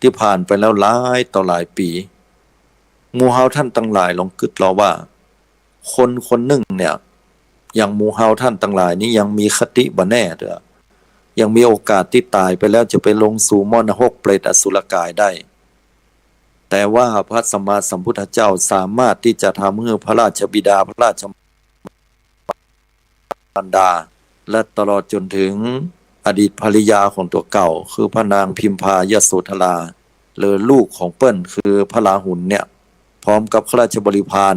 ตี้ผ่านไปแล้วหลายต่อหลายปี๋ หมู่เฮาท่านตังหลายลองกึ๊ดลองว่า คนคนนึ่งเนี่ย อย่างหมู่เฮาท่านตังหลายนี้ยังมีคติบ่แน่เตื้อ ยังมีโอกาสตี้ต๋ายไปแล้วจะไปลงสู่หม้อนรกเปรตอสุรกายได้ แต่ว่าพระสัมมาสัมพุทธเจ้าสามารถตี้จะทำหื้อพระราชบิดา พระราชมารดา และตลอดจ๋นถึงอดีตภริยาของตั๋วเก่า คือพระนางพิมพายโสธรา หรือลูกของเปิ้น คือพระราหุลเนี่ย พร้อมกับข้าราชบริพาร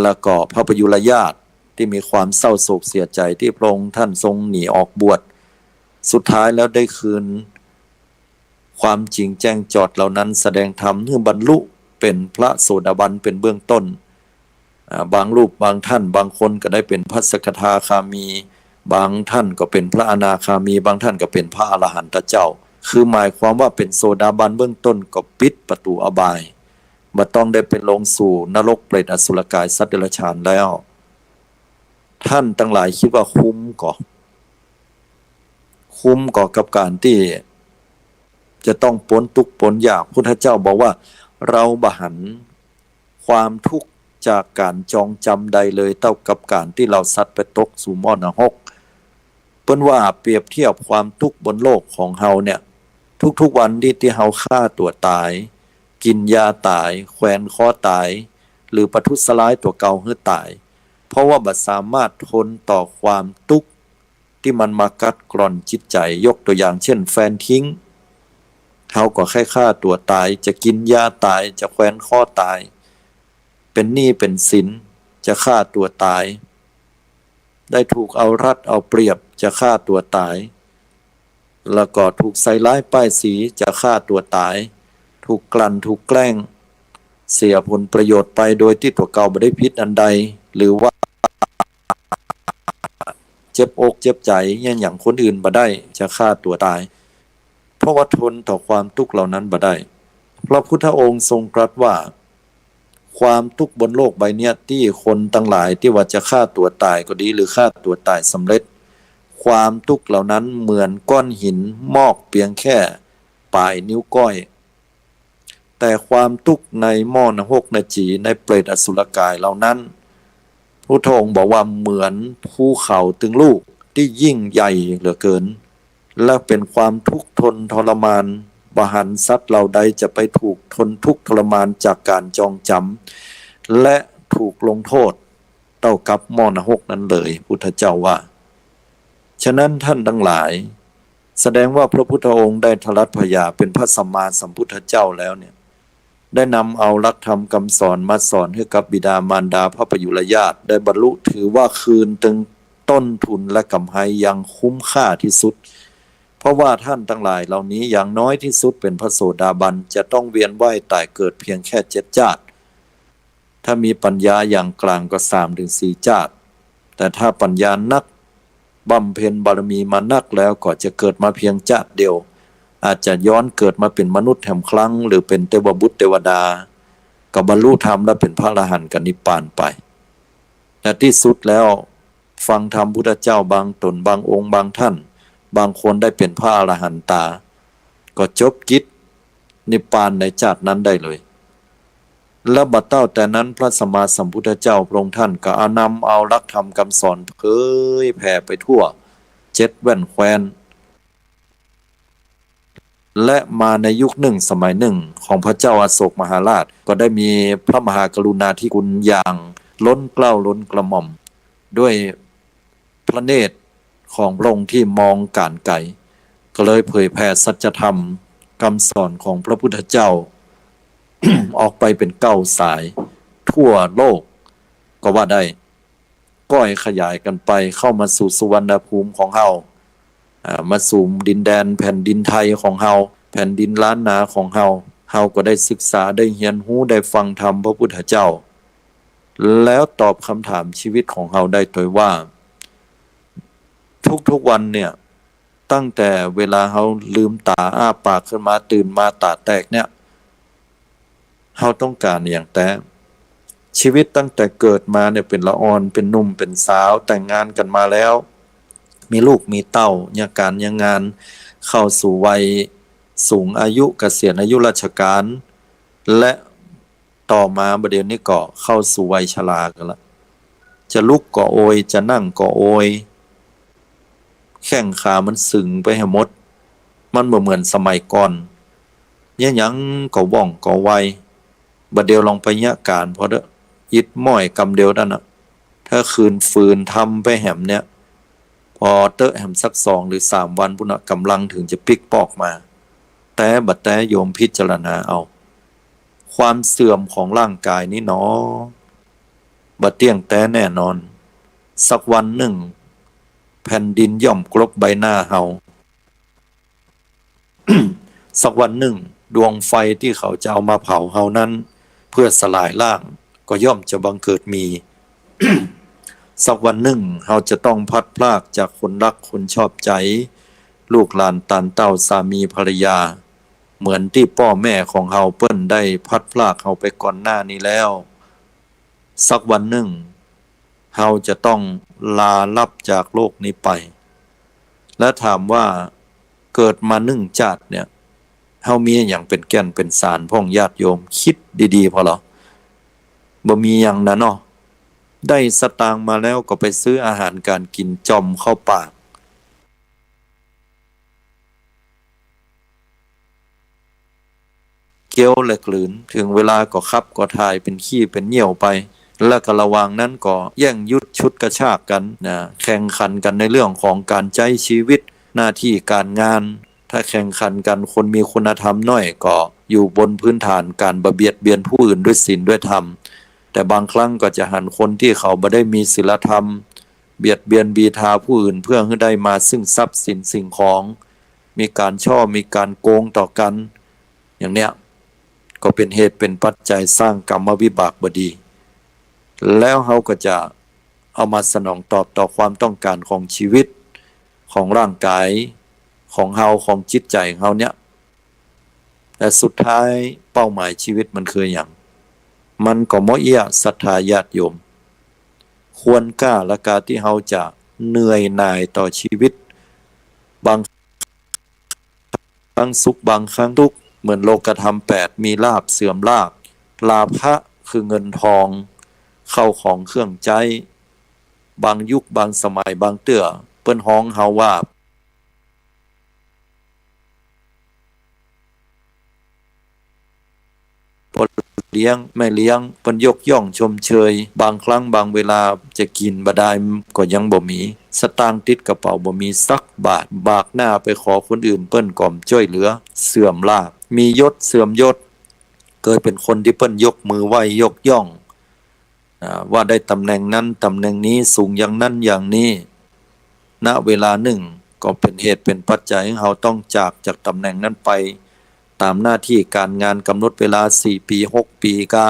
แล้วก็พระประยุรญาติตี้มีความเศร้าโศกเสียใจ๋ตี้พระองค์ท่านทรงหนีออกบวช สุดท้ายแล้วได้คืนความจริงแจ้งจอดเหล่านั้น แสดงธรรมหื้อบรรลุเป๋นพระโสดาบันเป๋นเบื้องต้น อ่า บางรูปบางท่าน บางคนก็ได้เป๋นพระสกทาคามี บางท่านก็เป๋นพระอนาคามี บางท่านก็เป๋นพระอรหันตเจ้า คือหมายความว่าเป๋นโสดาบันเบื้องต้นก็ปิดประตู๋อบาย บ่ต้องได้ไปลงสู่นรกเปรตอสุรกายสัตว์เดรัจฉานแล้ว ท่านตังหลายกึ๊ดว่าคุ้มก่อ คุ้มก่อกับก๋านตี้จะต้องป๊นตุ๊กข์ป๊นยาก พุทธเจ้าบอกว่า เฮาบ่หันความทุกข์จากก๋านจองจ๋ำใดเลย เต้ากับก๋านตี้เฮาสัตว์ไปตกสู่หม้อนรก เปิ้นว่าเปรียบเทียบความตุ๊กข์บนโลกของเฮาเนี่ย ทุกๆ วันนี้ตี้เฮาฆ่าตั๋วต๋าย กิ๋นยาต๋าย แขวนคอต๋าย หรือประทุษร้ายตั๋วเก่าหื้อต๋าย เพราะว่าบ่สามารถทนต่อความตุ๊กข์ตี้มันมากัดกร่อนจิตใจ๋ ยกตั๋วอย่างเช่น แฟนทิ้ง เฮาก็ใค่ฆ่าตั๋วต๋าย จะกิ๋นยาต๋าย จะแขวนคอต๋าย เป๋นหนี้เป๋นสิน จะฆ่าตั๋วต๋าย ได้ถูกเอารัดเอาเปรียบ จะฆ่าตั๋วต๋าย แล้วก็ถูกใส่ร้ายป้ายสี จะฆ่าตั๋วต๋าย ถูกกลั่น ถูกแกล้ง เสียผลประโยชน์ไปโดยตี้ตั๋วเก่าบ่ได้ผิดอันใด หรือว่าเจ็บอกเจ็บใจ๋เยียะหยันคนอื่นบ่ได้ จะฆ่าตั๋วต๋าย เพราะว่าทนต่อความตุ๊กข์เหล่านั้นบ่ได้ พระพุทธองค์ทรงตรัสว่า ความตุ๊กข์บนโลกใบเนี้ย ตี้คนตังหลายตี้ว่าจะฆ่าตั๋วต๋ายก็ดี หรือฆ่าตั๋วต๋ายสำเร็จ ความตุ๊กข์เหล่านั้นเหมือนก้อนหินมอกเปียงแค่ป๋ายนิ้วก้อย แต่ความตุ๊กข์ในหม้อนรก ในจี ในเปรตอสุรกายเหล่านั้น พุทธองค์บอกว่าเหมือนภูเขาตึงลูกตี้ยิ่งใหญ่เหลือเกิน และเป๋นความทุกข์ทนทรมาน บ่หันสัตว์เหล่าใดจะไปถูกทนทุกข์ทรมานจากก๋านจองจ๋ำ และถูกลงโทษเต้ากับหม้อนรกนั้นเลย พุทธเจ้าว่า ฉะนั้นท่านตังหลาย แสดงว่าพระพุทธองค์ได้ทรัตถญาณเป๋นพระสัมมาสัมพุทธเจ้าแล้วเนี่ย ได้นำเอาหลักธรรมกำสอนมาสอนหื้อกับบิดามารดาพระประยุรญาติได้บรรลุ ถือว่าคืนตึงต้นทุนและก๋ำไรอย่างคุ้มค่าตี้สุด เพราะว่าท่านตังหลายเหล่านี้อย่างน้อยตี้สุดเป๋นพระโสดาบัน จะต้องเวียนว่ายต๋ายเกิดเพียงแค่เจ็ดจาติ ถ้ามีปัญญาอย่างกลางก็สามถึงสี่จ๊าด แต่ถ้าปัญญานัก บำเพ็ญบารมีมานักแล้วก็จะเกิดมาเพียงจ๊าดเดียว อาจจะย้อนเกิดมาเป๋นมนุษย์แหมครั้ง หรือเป๋นเตวบุตรเตวดา ก็บรรลุธรรมและเป๋นพระอรหันต์กับนิพพานไป และตี้สุดแล้ว ฟังธรรมพุทธเจ้าบางต๋นบางองค์บางท่าน บางคนได้เป๋นพระอรหันตา ก็จบกิจนิพพานในจ๊าดนั้นได้เลย และบ่าเต้าแต่นั้นพระสัมมาสัมพุทธเจ้าพระองค์ท่านก็เอานำเอาหลักธรรมกำสอนเผยแผ่ไปทั่วเจ็ดแว่นแคว้น และมาในยุคนึ่งสมัยนึ่งของพระเจ้าอโศกมหาราช ก็ได้มีพระมหากรุณาธิคุณอย่างล้นเกล้าล้นกระหม่อม ด้วยพระเนตรของพระองค์ที่มองก๋านไก๋ ก็เลยเผยแผ่สัจธรรมกำสอนของพระพุทธเจ้า ออกไปเป๋นเก้าสาย ทั่วโลกก็ว่าได้ ก้อยขยายกั๋นไปเข้ามาสู่สุวรรณภูมิของเฮา อ่า มาสู่ดินแดนแผ่นดินไทยของเฮา แผ่นดินล้านนาของเฮา เฮาก็ได้ศึกษา ได้เฮียนฮู้ ได้ฟังธรรมพระพุทธเจ้า แล้วตอบคำถามชีวิตของเฮาได้ตวยว่า ทุกๆ วันเนี่ย ตั้งแต่เวลาเฮาลืมต๋าอ้าปากขึ้นมา ตื่นมาต๋าแตกเนี่ย เฮาต้องก๋านอะหยังแต๊ ชีวิตตั้งแต่เกิดมาเนี่ย เป๋นละอ่อน เป๋นหนุ่ม เป๋นสาว แต่งงานกั๋นมาแล้ว มีลูกมีเต้า เยียะก๋านเยียะงาน เข้าสู่วัยสูงอายุ เกษียณอายุราชการ และต่อมาบ่าเดี่ยวนี้ก็เข้าสู่วัยชรากั๋นละ จะลุกก็โอย จะนั่งก็โอย แข้งขามันสึงไปแหมหมด มันบ่เหมือนสมัยก่อน เยียะหยังก็ว่องก็ไว บ่าเดี่ยวลองไปเยียะก๋านผ่อเต๊อะ อิดม้อยกำเดียวนั่นน่ะ ถ้าขืนฝืนทำไปแหมเนี่ย ผ่อเต๊อะแหมสักสองหรือสามวันปู้นน่ะ ก๋ำลังเถิงจะปิ๊กปอกมา แต๊บ่าแต๊โยมพิจารณาเอา ความเสื่อมของร่างกายนี้หนอ บ่เตี้ยงแต๊แน่นอน สักวันนึ่ง แผ่นดินย่อมกลบใบหน้าเฮา สักวันนึ่ง ดวงไฟตี้เขาจะเอามาเผาเฮานั้น เพื่อสลายร่าง ก็ย่อมจะบังเกิดมี สักวันนึ่ง เฮาจะต้องพลัดพรากจากคนรักคนชอบใจ๋ ลูกหลานตานเต้า สามีภรรยา เหมือนตี้ป้อแม่ของเฮาเปิ้นได้พลัดพรากเฮาไปก่อนหน้านี้แล้ว สักวันนึ่ง เฮาจะต้องลาลับจากโลกนี้ไป และถามว่าเกิดมานึ่งจ๊าดเนี่ย เฮามีอะหยังเป๋นแก่นเป๋นสารพ่อง ญาติโยม กึ๊ดดีๆ ผ่อเหรอ บ่มีหยังนะเนาะ ได้สตางค์มาแล้วก็ไปซื้ออาหารก๋านกิ๋นจ่อมเข้าปาก เคี้ยวและกลืน เถิงเวลาก็ขับก็ถ่าย เป๋นขี้เป๋นเยี่ยวไป แล้วก็ระหว่างนั้นก็แย่งยุดชุดกระชากกั๋นนะ แข่งขันกั๋นในเรื่องของก๋านใจ๊ชีวิต หน้าตี้ก๋านงาน ถ้าแข่งขันกั๋น คนมีคุณธรรมน้อยก็อยู่บนพื้นฐานก๋านบ่เบียดเบียนผู้อื่นด้วยศีลด้วยธรรม แต่บางครั้งก็จะหันคนตี้เขาบ่ได้มีศีลธรรม เบียดเบียนบีทาผู้อื่นเพื่อหื้อได้มาซึ่งทรัพย์สินสิ่งของ มีก๋านฉ้อ มีก๋านโกงต่อกั๋น อย่างเนี้ย ก็เป๋นเหตุเป๋นปัจจัยสร้างกรรมวิบากบ่ดี แล้วเฮาก็จะเอามาสนองตอบต่อความต้องก๋านของชีวิต ของร่างกาย ของเฮา ของจิตใจ๋ของเฮาเนี่ย แต่สุดท้ายเป้าหมายชีวิตมันคืออะหยัง มันก็บ่เอี้ย ศรัทธาญาติโยม ควรกล้าละกาตี้เฮาจะเหนื่อยหน่ายต่อชีวิต บางครั้งสุข บางครั้งทุกข์ เหมือนโลกธรรมแปด มีลาภเสื่อมลาภ ลาภะคือเงินทอง เข้าของเครื่องใจ๊ บางยุคบางสมัยบางเตื้อ เปิ้นฮ้องเฮาว่า พ่อเลี้ยงแม่เลี้ยง เปิ้นยกย่องชมเชย บางครั้งบางเวลาจะกิ๋นบ่ดายก็ยังบ่มี สตางค์ติดกระเป๋าบ่มีสักบาท บากหน้าไปขอคนอื่นเปิ้นก็บ่จ้วยเหลือ เสื่อมลาภ มียศเสื่อมยศ เกยเป๋นคนตี้เปิ้นยกมือไหว้ยกย่อง อ่า ว่าได้ตำแหน่งนั้นตำแหน่งนี้ สูงอย่างนั้นอย่างนี้ ณ เวลานึ่งก็เป๋นเหตุเป๋นปัจจัยหื้อเฮาต้องจาก จากตำแหน่งนั้นไป ต๋ามหน้าตี้ก๋านงานก๋ำหนดเวลาสี่ปี๋ หกปี๋กา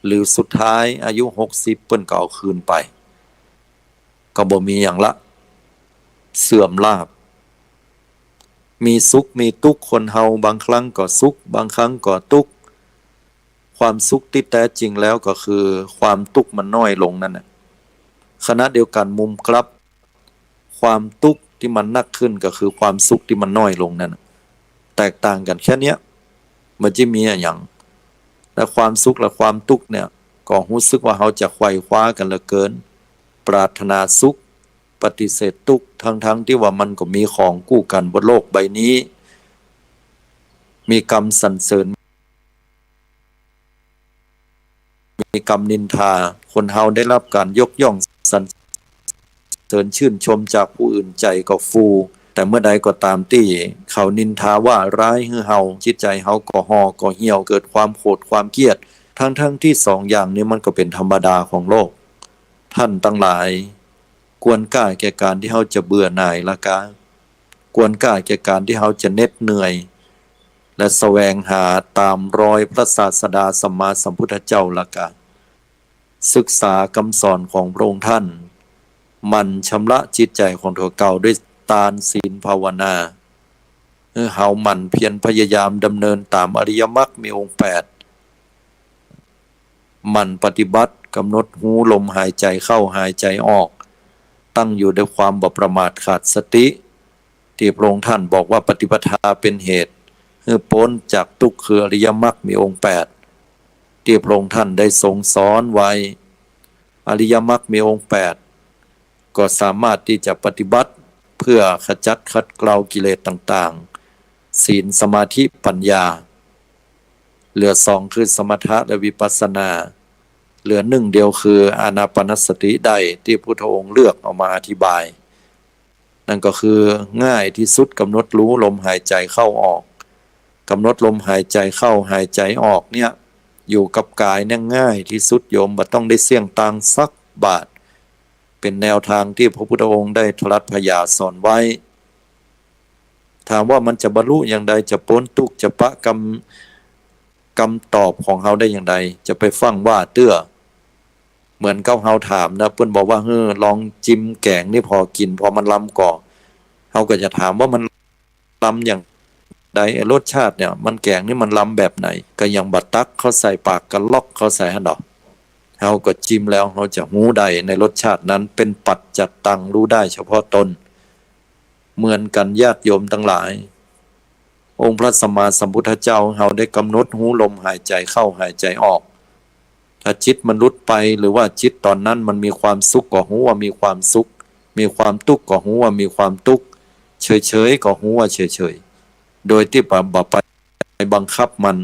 หรือสุดท้ายอายุหกสิบเปิ้นก็เอาคืนไป ก็บ่มีหยังละ เสื่อมลาภ มีสุขมีตุ๊กข์ คนเฮาบางครั้งก็สุข บางครั้งก็ตุ๊กข์ ความสุขตี้แต๊จริงแล้วก็คือความตุ๊กข์มันน้อยลงนั่นน่ะ ขณะเดียวกันมุมกลับ ความตุ๊กข์ตี้มันนักขึ้นก็คือความสุขตี้มันน้อยลงนั่นน่ะ แตกต่างกั๋นแค่เนี้ย บ่ใจ้มีอะหยัง และความสุขและความตุ๊กข์เนี่ย ก็ฮู้สึกว่าเฮาจะไขว่คว้ากั๋นเหลือเกิน ปรารถนาสุข ปฏิเสธตุ๊กข์ ทั้งๆ ตี้ว่ามันก็มีของกู้กั๋นบนโลกใบนี้ มีกำสรรเสริญ มีกำนินทา คนเฮาได้รับก๋านยกย่องสรรเสริญชื่นชมจากผู้อื่นใจ๋ก็ฟู แต่เมื่อใดก็ต๋ามตี้เขานินทาว่าร้ายหื้อเฮา จิตใจ๋เฮาก็ห่อก็เหี่ยว เกิดความโขดความเคียด ทั้งๆ ตี้สองอย่างนี้มันก็เป๋นธรรมดาของโลก ท่านตังหลาย ควรกล้าแก่ก๋านตี้เฮาจะเบื่อหน่ายละกา ควรกล้าแก่ก๋านตี้เฮาจะเหน็ดเหนื่อย และแสวงหาต๋ามรอยพระศาสดาสัมมาสัมพุทธเจ้าละกา ศึกษากำสอนของพระองค์ท่าน หมั่นชำระจิตใจ๋ของตั๋วเก่าด้วยตานศีลภาวนา หื้อเฮาหมั่นเพียรพยายามดำเนินต๋ามอริยมรรคมีองค์แปด หมั่นปฏิบัติ กำหนดฮู้ลมหายใจ๋เข้าหายใจ๋ออก ตั้งอยู่ด้วยความบ่ประมาทขาดสติ ตี้พระองค์ท่านบอกว่าปฏิปทาเป๋นเหตุหื้อป๊นจากตุ๊กข์คืออริยมรรคมีองค์แปด ตี้พระองค์ท่านได้ทรงสอนไว้ อริยมรรคมีองค์แปด ก็สามารถตี้จะปฏิบัติเพื่อขจัดขัดเกลากิเลสต่างๆ ศีล สมาธิ ปัญญา เหลือสองคือสมถะและวิปัสสนา เหลือหนึ่งเดียวคืออานาปานสติได้ ตี้พุทธองค์เลือกเอามาอธิบาย นั่นก็คือง่ายตี้สุด กำหนดฮู้ลมหายใจ๋เข้าออก กำหนดลมหายใจ๋เข้าหายใจ๋ออกเนี่ย อยู่กับก๋ายเนี่ยง่ายตี้สุดโยม บ่ต้องได้เสี้ยงตางสักบาท เป๋นแนวตางตี้พระพุทธองค์ได้ตรัสผยาสอนไว้ ถามว่ามันจะบรรลุอย่างใด จะป๊นตุ๊กข์ จะปะกำ กำตอบของเฮาได้อย่างใด จะไปฟั่งว่าเตื้อ เหมือนกับเฮาถามนะ เปิ้นบอกว่า เฮ้อ ลองจิมแก๋งนี่ผ่อกิ๋น ผ่อมันลำก่อ เฮาก็จะถามว่ามันลำอย่างใด ไอ้รสชาติเนี่ย มันแก๋งนี่มันลำแบบไหน ก็ยังบ่ตักเข้าใส่ปาก ก็ล็อกเข้าใส่หั้นดอก เฮาก็จิมแล้ว เฮาจะฮู้ได้ในรสชาตินั้น เป๋นปัจจัตตัง ฮู้ได้เฉพาะตน เหมือนกั๋นญาติโยมตังหลาย องค์พระสัมมาสัมพุทธเจ้าเฮาได้กำหนดฮู้ลมหายใจ๋เข้าหายใจ๋ออก ถ้าจิตมันหลุดไป หรือว่าจิตต๋อนนั้นมันมีความสุขก็ฮู้ว่ามีความสุข มีความตุ๊กข์ก็ฮู้ว่ามีความตุ๊กข์ เฉยๆ ก็ฮู้ว่าเฉยๆ โดยตี้บ่ บ่ไปบังคับมัน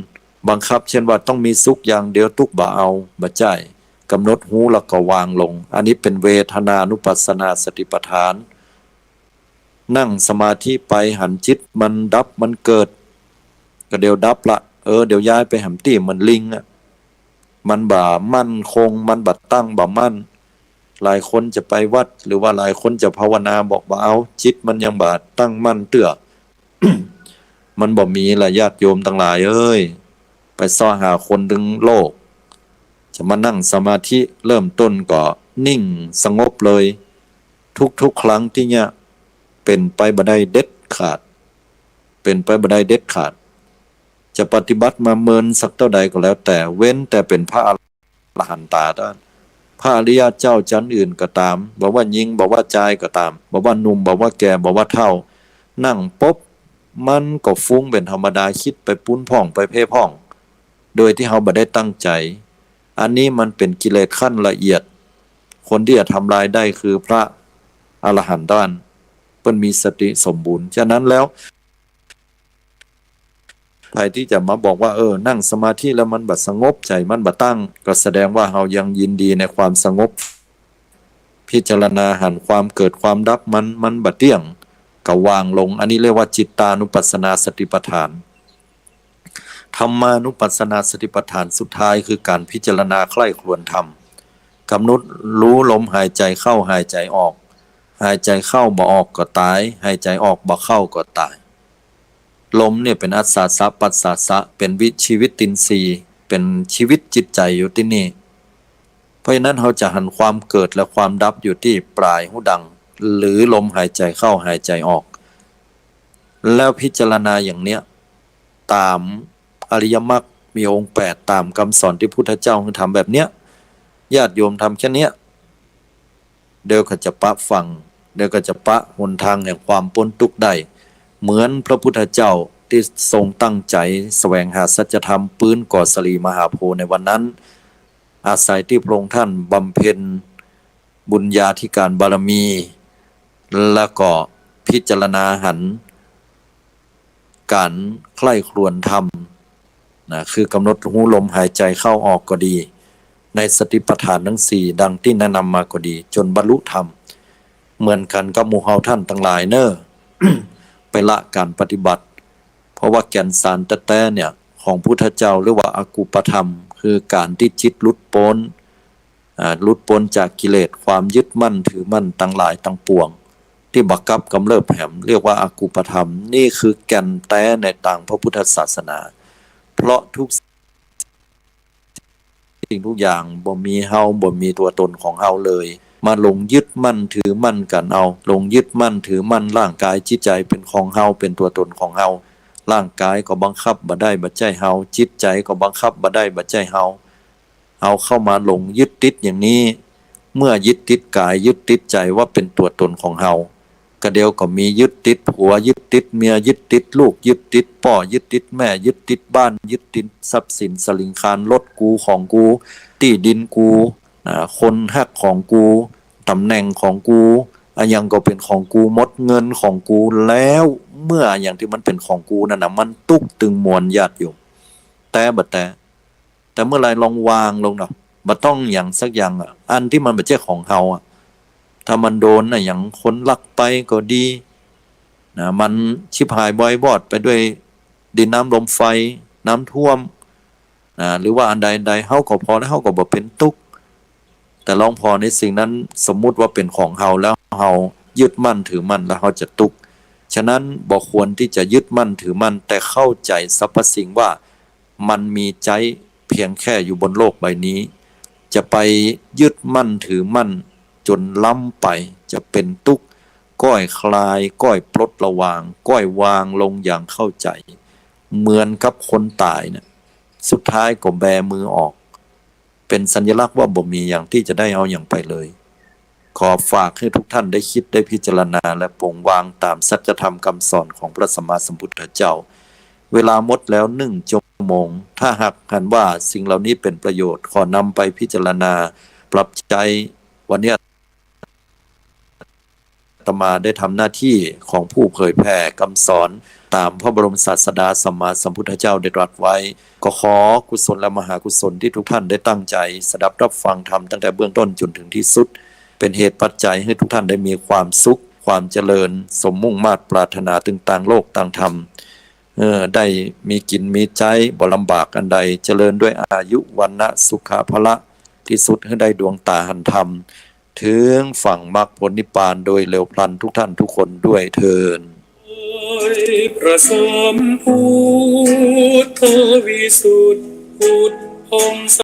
บังคับเช่นว่าต้องมีสุขอย่างเดียว ตุ๊กข์บ่เอา บ่ใจ้ กำหนดฮู้แล้วก็วางลง อันนี้เป๋นเวทนานุปัสสนาสติปัฏฐาน นั่งสมาธิไปหันจิตมันดับมันเกิด ก็เดี๋ยวดับละ เออ เดี๋ยวย้ายไปแหมตี้ เหมือนลิงอะ มันบ่มั่นคง มันบ่ตั้งบ่มั่น หลายคนจะไปวัด หรือว่าหลายคนจะภาวนา บอกบ่เอา จิตมันยังบ่ตั้งมั่นเตื้อ มันบ่มีละ ญาติโยมตังหลายเอ้ย ไปเซาะหาคนตึงโลก จะมานั่งสมาธิ เริ่มต้นก็นิ่งสงบเลย ทุกๆ ครั้งตี้เนี่ย เป๋นไปบ่ได้เด็ดขาด เป๋นไปบ่ได้เด็ดขาด จะปฏิบัติมาเมินสักเต้าใดก็แล้วแต่ เว้นแต่เป๋นพระอรหันตาเต้านั้น พระอริยะเจ้าจั้นอื่นก็ต๋าม บ่ว่าญิง บ่ว่าจายก็ต๋าม บ่ว่าหนุ่ม บ่ว่าแก่ บ่ว่าเฒ่า นั่งปุ๊บ มันก็ฟุ้งเป๋นธรรมดา กึ๊ดไปปู๊นพ่อง ไปเพ่พ่อง โดยตี้เฮาบ่ได้ตั้งใจ๋ อันนี้มันเป๋นกิเลสขั้นละเอียด คนตี้จะทำลายได้คือพระอรหันต์เต้านั้น เปิ้นมีสติสมบูรณ์ ฉะนั้นแล้ว ใผตี้จะมาบอกว่า เออ นั่งสมาธิแล้วมันบ่สงบ ใจ๋มันบ่ตั้ง ก็แสดงว่าเฮายังยินดีในความสงบ พิจารณาหันความเกิดความดับมัน มันบ่เตี้ยง ก็วางลง อันนี้เรียกว่าจิตตานุปัสสนาสติปัฏฐาน ธัมมานุปัสสนาสติปัฏฐานสุดท้ายคือก๋านพิจารณาใคร่ครวญธรรม กำหนดฮู้ลมหายใจ๋เข้าหายใจ๋ออก หายใจ๋เข้าบ่ออกก็ต๋าย หายใจ๋ออกบ่เข้าก็ต๋าย ลมเนี่ยเป๋นอัสสาสะปัสสาสะ เป๋นวิ ชีวิตินทรีย์ เป๋นชีวิตจิตใจ๋อยู่ตี้นี่ เพราะฉะนั้นเฮาจะหันความเกิดและความดับอยู่ตี้ป๋ายฮูดัง หรือลมหายใจ๋เข้าหายใจ๋ออก แล้วพิจารณาอย่างเนี้ย ต๋ามอริยมรรคมีองค์แปด ต๋ามกำสอนตี้พุทธเจ้าหื้อทำแบบเนี้ย ญาติโยมทำแค่เนี้ย เดี๋ยวก็จะปะฟัง เดี๋ยวก็จะปะหนตางแห่งความป๊นตุ๊กข์ได้ เหมือนพระพุทธเจ้าตี้ทรงตั้งใจ๋แสวงหาสัจธรรมปื้นก่อสะหลีมหาโพธิ์ในวันนั้น อาศัยตี้พระองค์ท่านบำเพ็ญบุญญาธิการบารมี แล้วก็พิจารณาหัน ก๋านใคร่ครวญธรรมนะ คือกำหนดฮู้ลมหายใจ๋เข้าออกก็ดี ในสติปัฏฐานทั้งสี่ดังตี้แนะนำมาก็ดี จ๋นบรรลุธรรม เหมือนกั๋นกับหมู่เฮาท่านตังหลายเน่อ ไปละก๋านปฏิบัติ เพราะว่าแก่นสารแต๊ๆ เนี่ย ของพุทธเจ้าเรียกว่าอกุปธรรม คือก๋านตี้จิตหลุดป๊น อ่า หลุดป๊นจากกิเลสความยึดมั่นถือมั่นตังหลายตังปวง ตี้บ่กลับกำเริบแหม เรียกว่าอกุปธรรม นี่คือแก่นแต๊ในตางพระพุทธศาสนา เพราะทุกสิ่งทุกอย่างบ่มีเฮา บ่มีตั๋วตนของเฮาเลย มาหลงยึดมั่นถือมั่นกั๋นเอา หลงยึดมั่นถือมั่นร่างก๋ายจิตใจ๋เป๋นของเฮา เป๋นตั๋วตนของเฮา ร่างก๋ายก็บังคับบ่ได้บ่ใจ้เฮา จิตใจ๋ก็บังคับบ่ได้บ่ใจ้เฮา เฮาเข้ามาหลงยึดติดอย่างนี้ เมื่อยึดติดก๋ายยึดติดใจ๋ว่าเป๋นตั๋วตนของเฮา กะเดี๋ยวก็มียึดติดผัว ยึดติดเมีย ยึดติดลูก ยึดติดป้อ ยึดติดแม่ ยึดติดบ้าน ยึดติดทรัพย์สินสลิงคาร รถกู ของกู ตี้ดินกู อ่า คนฮักของกู ต๋ำแหน่งของกู อะหยังก็เป๋นของกูหมด เงินของกู แล้วเมื่ออะหยังตี้มันเป๋นของกูนั่นน่ะ มันตุ๊กตึงมวลญาติโยม แต๊บ่แต๊ แต่เมื่อใดลองวางลงเนาะ บ่ต้องหยังสักอย่างอะ อันตี้มันบ่ใจ้ของเฮาอะ ถ้ามันโดนอะหยังคนลักไปก็ดีนะ มันฉิบหายวอยบอดไปด้วยดินน้ำลมไฟ น้ำท่วมนะ หรือว่าอันใดๆ เฮาก็ผ่อแล้ว เฮาก็บ่เป๋นตุ๊กข์ แต่ลองผ่อในสิ่งนั้น สมมุติว่าเป๋นของเฮาแล้ว เฮายึดมั่นถือมั่นแล้ว เฮาจะตุ๊กข์ ฉะนั้นบ่ควรตี้จะยึดมั่นถือมั่น แต่เข้าใจ๋สรรพสิ่งว่า มันมีใจ๊เพียงแค่อยู่บนโลกใบนี้ จะไปยึดมั่นถือมั่นจ๋นล้ำไป จะเป๋นตุ๊กข์ ก้อยคลาย ก้อยปลดละวาง ก้อยวางลงอย่างเข้าใจ๋ เหมือนกับคนต๋ายเนี่ย สุดท้ายก็แบมือออก เป๋นสัญลักษณ์ว่าบ่มีหยังตี้จะได้เอาหยังไปเลย ขอฝากหื้อทุกท่านได้กึ๊ดได้พิจารณาและปลงวางต๋ามสัจธรรมกำสอนของพระสัมมาสัมพุทธเจ้า เวลาหมดแล้วหนึ่งชั่วโมง ถ้าหากหันว่าสิ่งเหล่านี้เป๋นประโยชน์ ขอนำไปพิจารณาปรับใจ๊ วันนี้อาตมาได้ทำหน้าตี้ของผู้เผยแผ่กำสอนต๋ามพระบรมศาสดาสัมมาสัมพุทธเจ้าได้ตรัสไว้ ก็ขอกุศลและมหากุศลตี้ทุกท่านได้ตั้งใจ๋สดับรับฟังธรรมตั้งแต่เบื้องต้นจ๋นเถิงตี้สุด เป๋นเหตุปัจจัยหื้อทุกท่านได้มีความสุข ความเจริญ สมมุ่งมาดปรารถนาตึงตางโลกตางธรรม เออ ได้มีกิ๋นมีใจ๊ บ่ลำบากอันใด เจริญด้วยอายุ วรรณะ สุขะ พละ ตี้สุดหื้อได้ดวงต๋าหันธรรม เถิงฝั่งมรรคผลนิพพานโดยเร็วพลันทุกท่านทุกคนด้วยเทอญ พระสัมพุทธวิสุทธิผุดผ่องใส